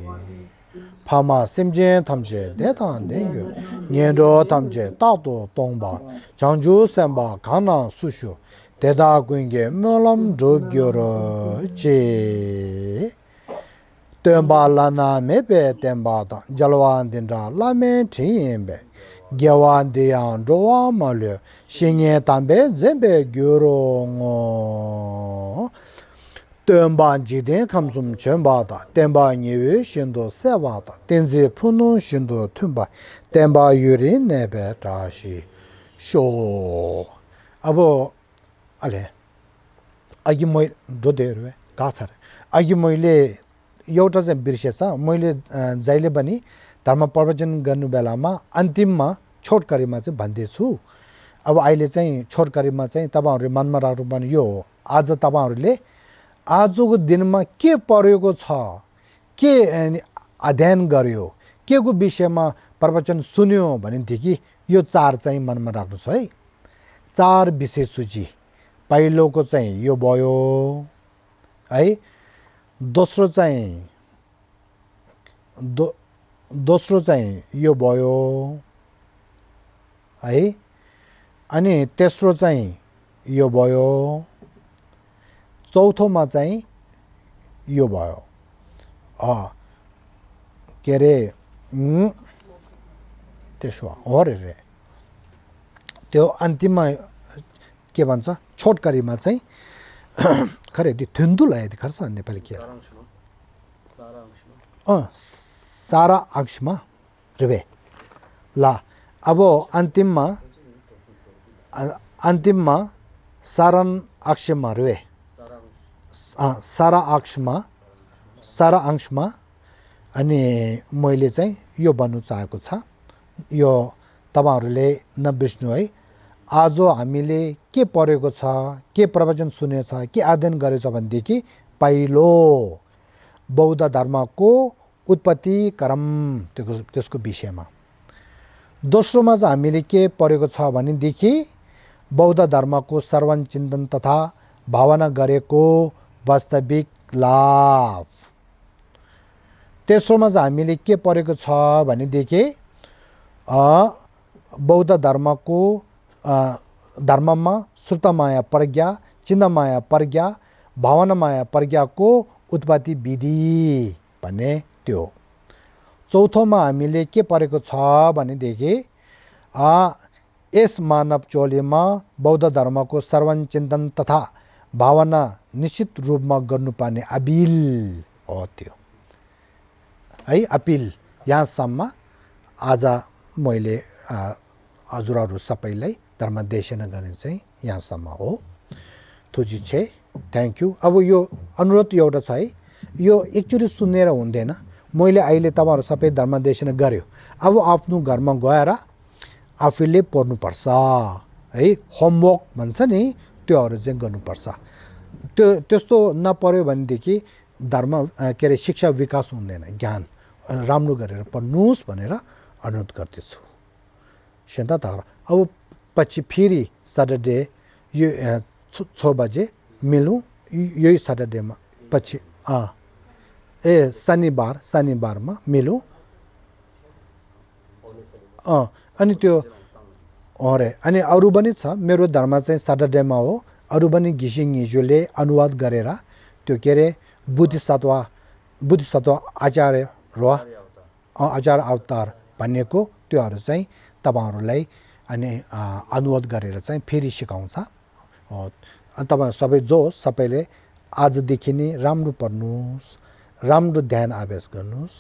pama simjen tamje detan dengyu nyendo tamje tado tongba changju semba kana sushu deda gwinge molam drogyoro je temba lana mebe temba da jalwan dinda lame tiyembe gyawan deyan rowa malyo shinye tambe zembe gyurongo temba jiden kamsum chemba da temba nyewe shindo sewa da tenzi punu shindo tumba temba yuri nebe tashi sho abo ale agi moi doderwe gathar agi moile एउटा चाहिँ बिर्सेछ। मैले जहिले पनि धर्म प्रवचन गर्नु बेलामा अन्तिममा छोटकरीमा चाहिँ भन्दैछु। अब अहिले चाहिँ छोटकरीमा चाहिँ तपाईहरुले मनमा राख्नुपर्ने यो हो, आज तपाईहरुले आजको दिनमा के पढेको छ, के अध्ययन गर्यो, के को विषयमा प्रवचन सुन्यो भनेदेखि यो चार चाहिँ मनमा राख्नुस् है। चार विषय सूची। पहिलोको चाहिँ यो भयो है। दोस्रो चाहिँ यो भयो है। अनि तेस्रो चाहिँ यो भयो। चौथोमा चाहिँ यो भयो के रे त्यसो हो रे। त्यो अन्तिममा के भन्छ छोटकरीमा चाहिँ खरे त्यो थुन्दुलाई खर्च नेपाली के सारा अंशमा रुबे ला। अब अन्तिममा सारण अंशमा रुबे सारा अंशमा अनि मैले चाहिँ यो भन्नु चाहेको छ। यो तपाईहरुले नबिर्स्नु है। आज हामीले के पढेको छ, के प्रवचन सुनेछ, के अध्ययन गरेछ भनेदेखि पहिलो बौद्ध धर्मको उत्पत्ति क्रम त्यसको विषयमा। दोस्रोमा चाहिँ हामीले के पढेको छ भनेदेखि बौद्ध धर्मको श्रवण चिन्तन तथा भावना गरेको वास्तविक लाभ। तेस्रोमा चाहिँ हामीले के पढेको छ भनेदेखि बौद्ध धर्मको धर्ममा श्रुतमाया प्रज्ञा, चिन्तमाया प्रज्ञा, भावनामाया प्रज्ञाको उत्पत्ति विधि भन्ने त्यो। चौथोमा हामीले के पढेको छ भनेदेखि यस मानव टोलीमा बौद्ध धर्मको श्रवण चिन्तन तथा भावना निश्चित रूपमा गर्नुपर्ने अपिल हो त्यो है। अपिल यहाँसम्म आज मैले हजुरहरू सबैलाई धर्मदेशना गर्ने चाहिँ यहाँसम्म हो। तुझी छे थ्याङ्क यू। अब यो अनुरोध एउटा छ है, यो एकचोटि सुनेर हुँदैन। मैले अहिले तपाईँहरू सबै धर्मदेशना गर्यो, अब आफ्नो घरमा गएर आफूले पढ्नुपर्छ है। होमवर्क भन्छ नि त्योहरू चाहिँ गर्नुपर्छ। त्यस्तो नपऱ्यो भनेदेखि धर्म के अरे शिक्षा विकास हुँदैन। ज्ञान राम्रो गरेर पढ्नुहोस् भनेर अनुरोध गर्दछु। सेन्ता त अब पछि फेरि सटरडे यो 6 बजे मिलौँ। यही सटरडेमा पछि शनिबारमा मिलौँ। अनि त्यो अरे अनि अरू पनि छ। मेरो धर्म चाहिँ सटरडेमा हो। अरू पनि घिसिङ हिजोले अनुवाद गरेर त्यो के अरे बुद्धिसत्व आचार्य अवतार भन्नेको त्योहरू चाहिँ तपाईँहरूलाई अनि अनुवाद गरेर चाहिँ फेरि सिकाउँछ। अनि तपाईँ सबै सबैले आजदेखि नै राम्रो पढ्नुहोस्, राम्रो ध्यान अभ्यास गर्नुहोस्।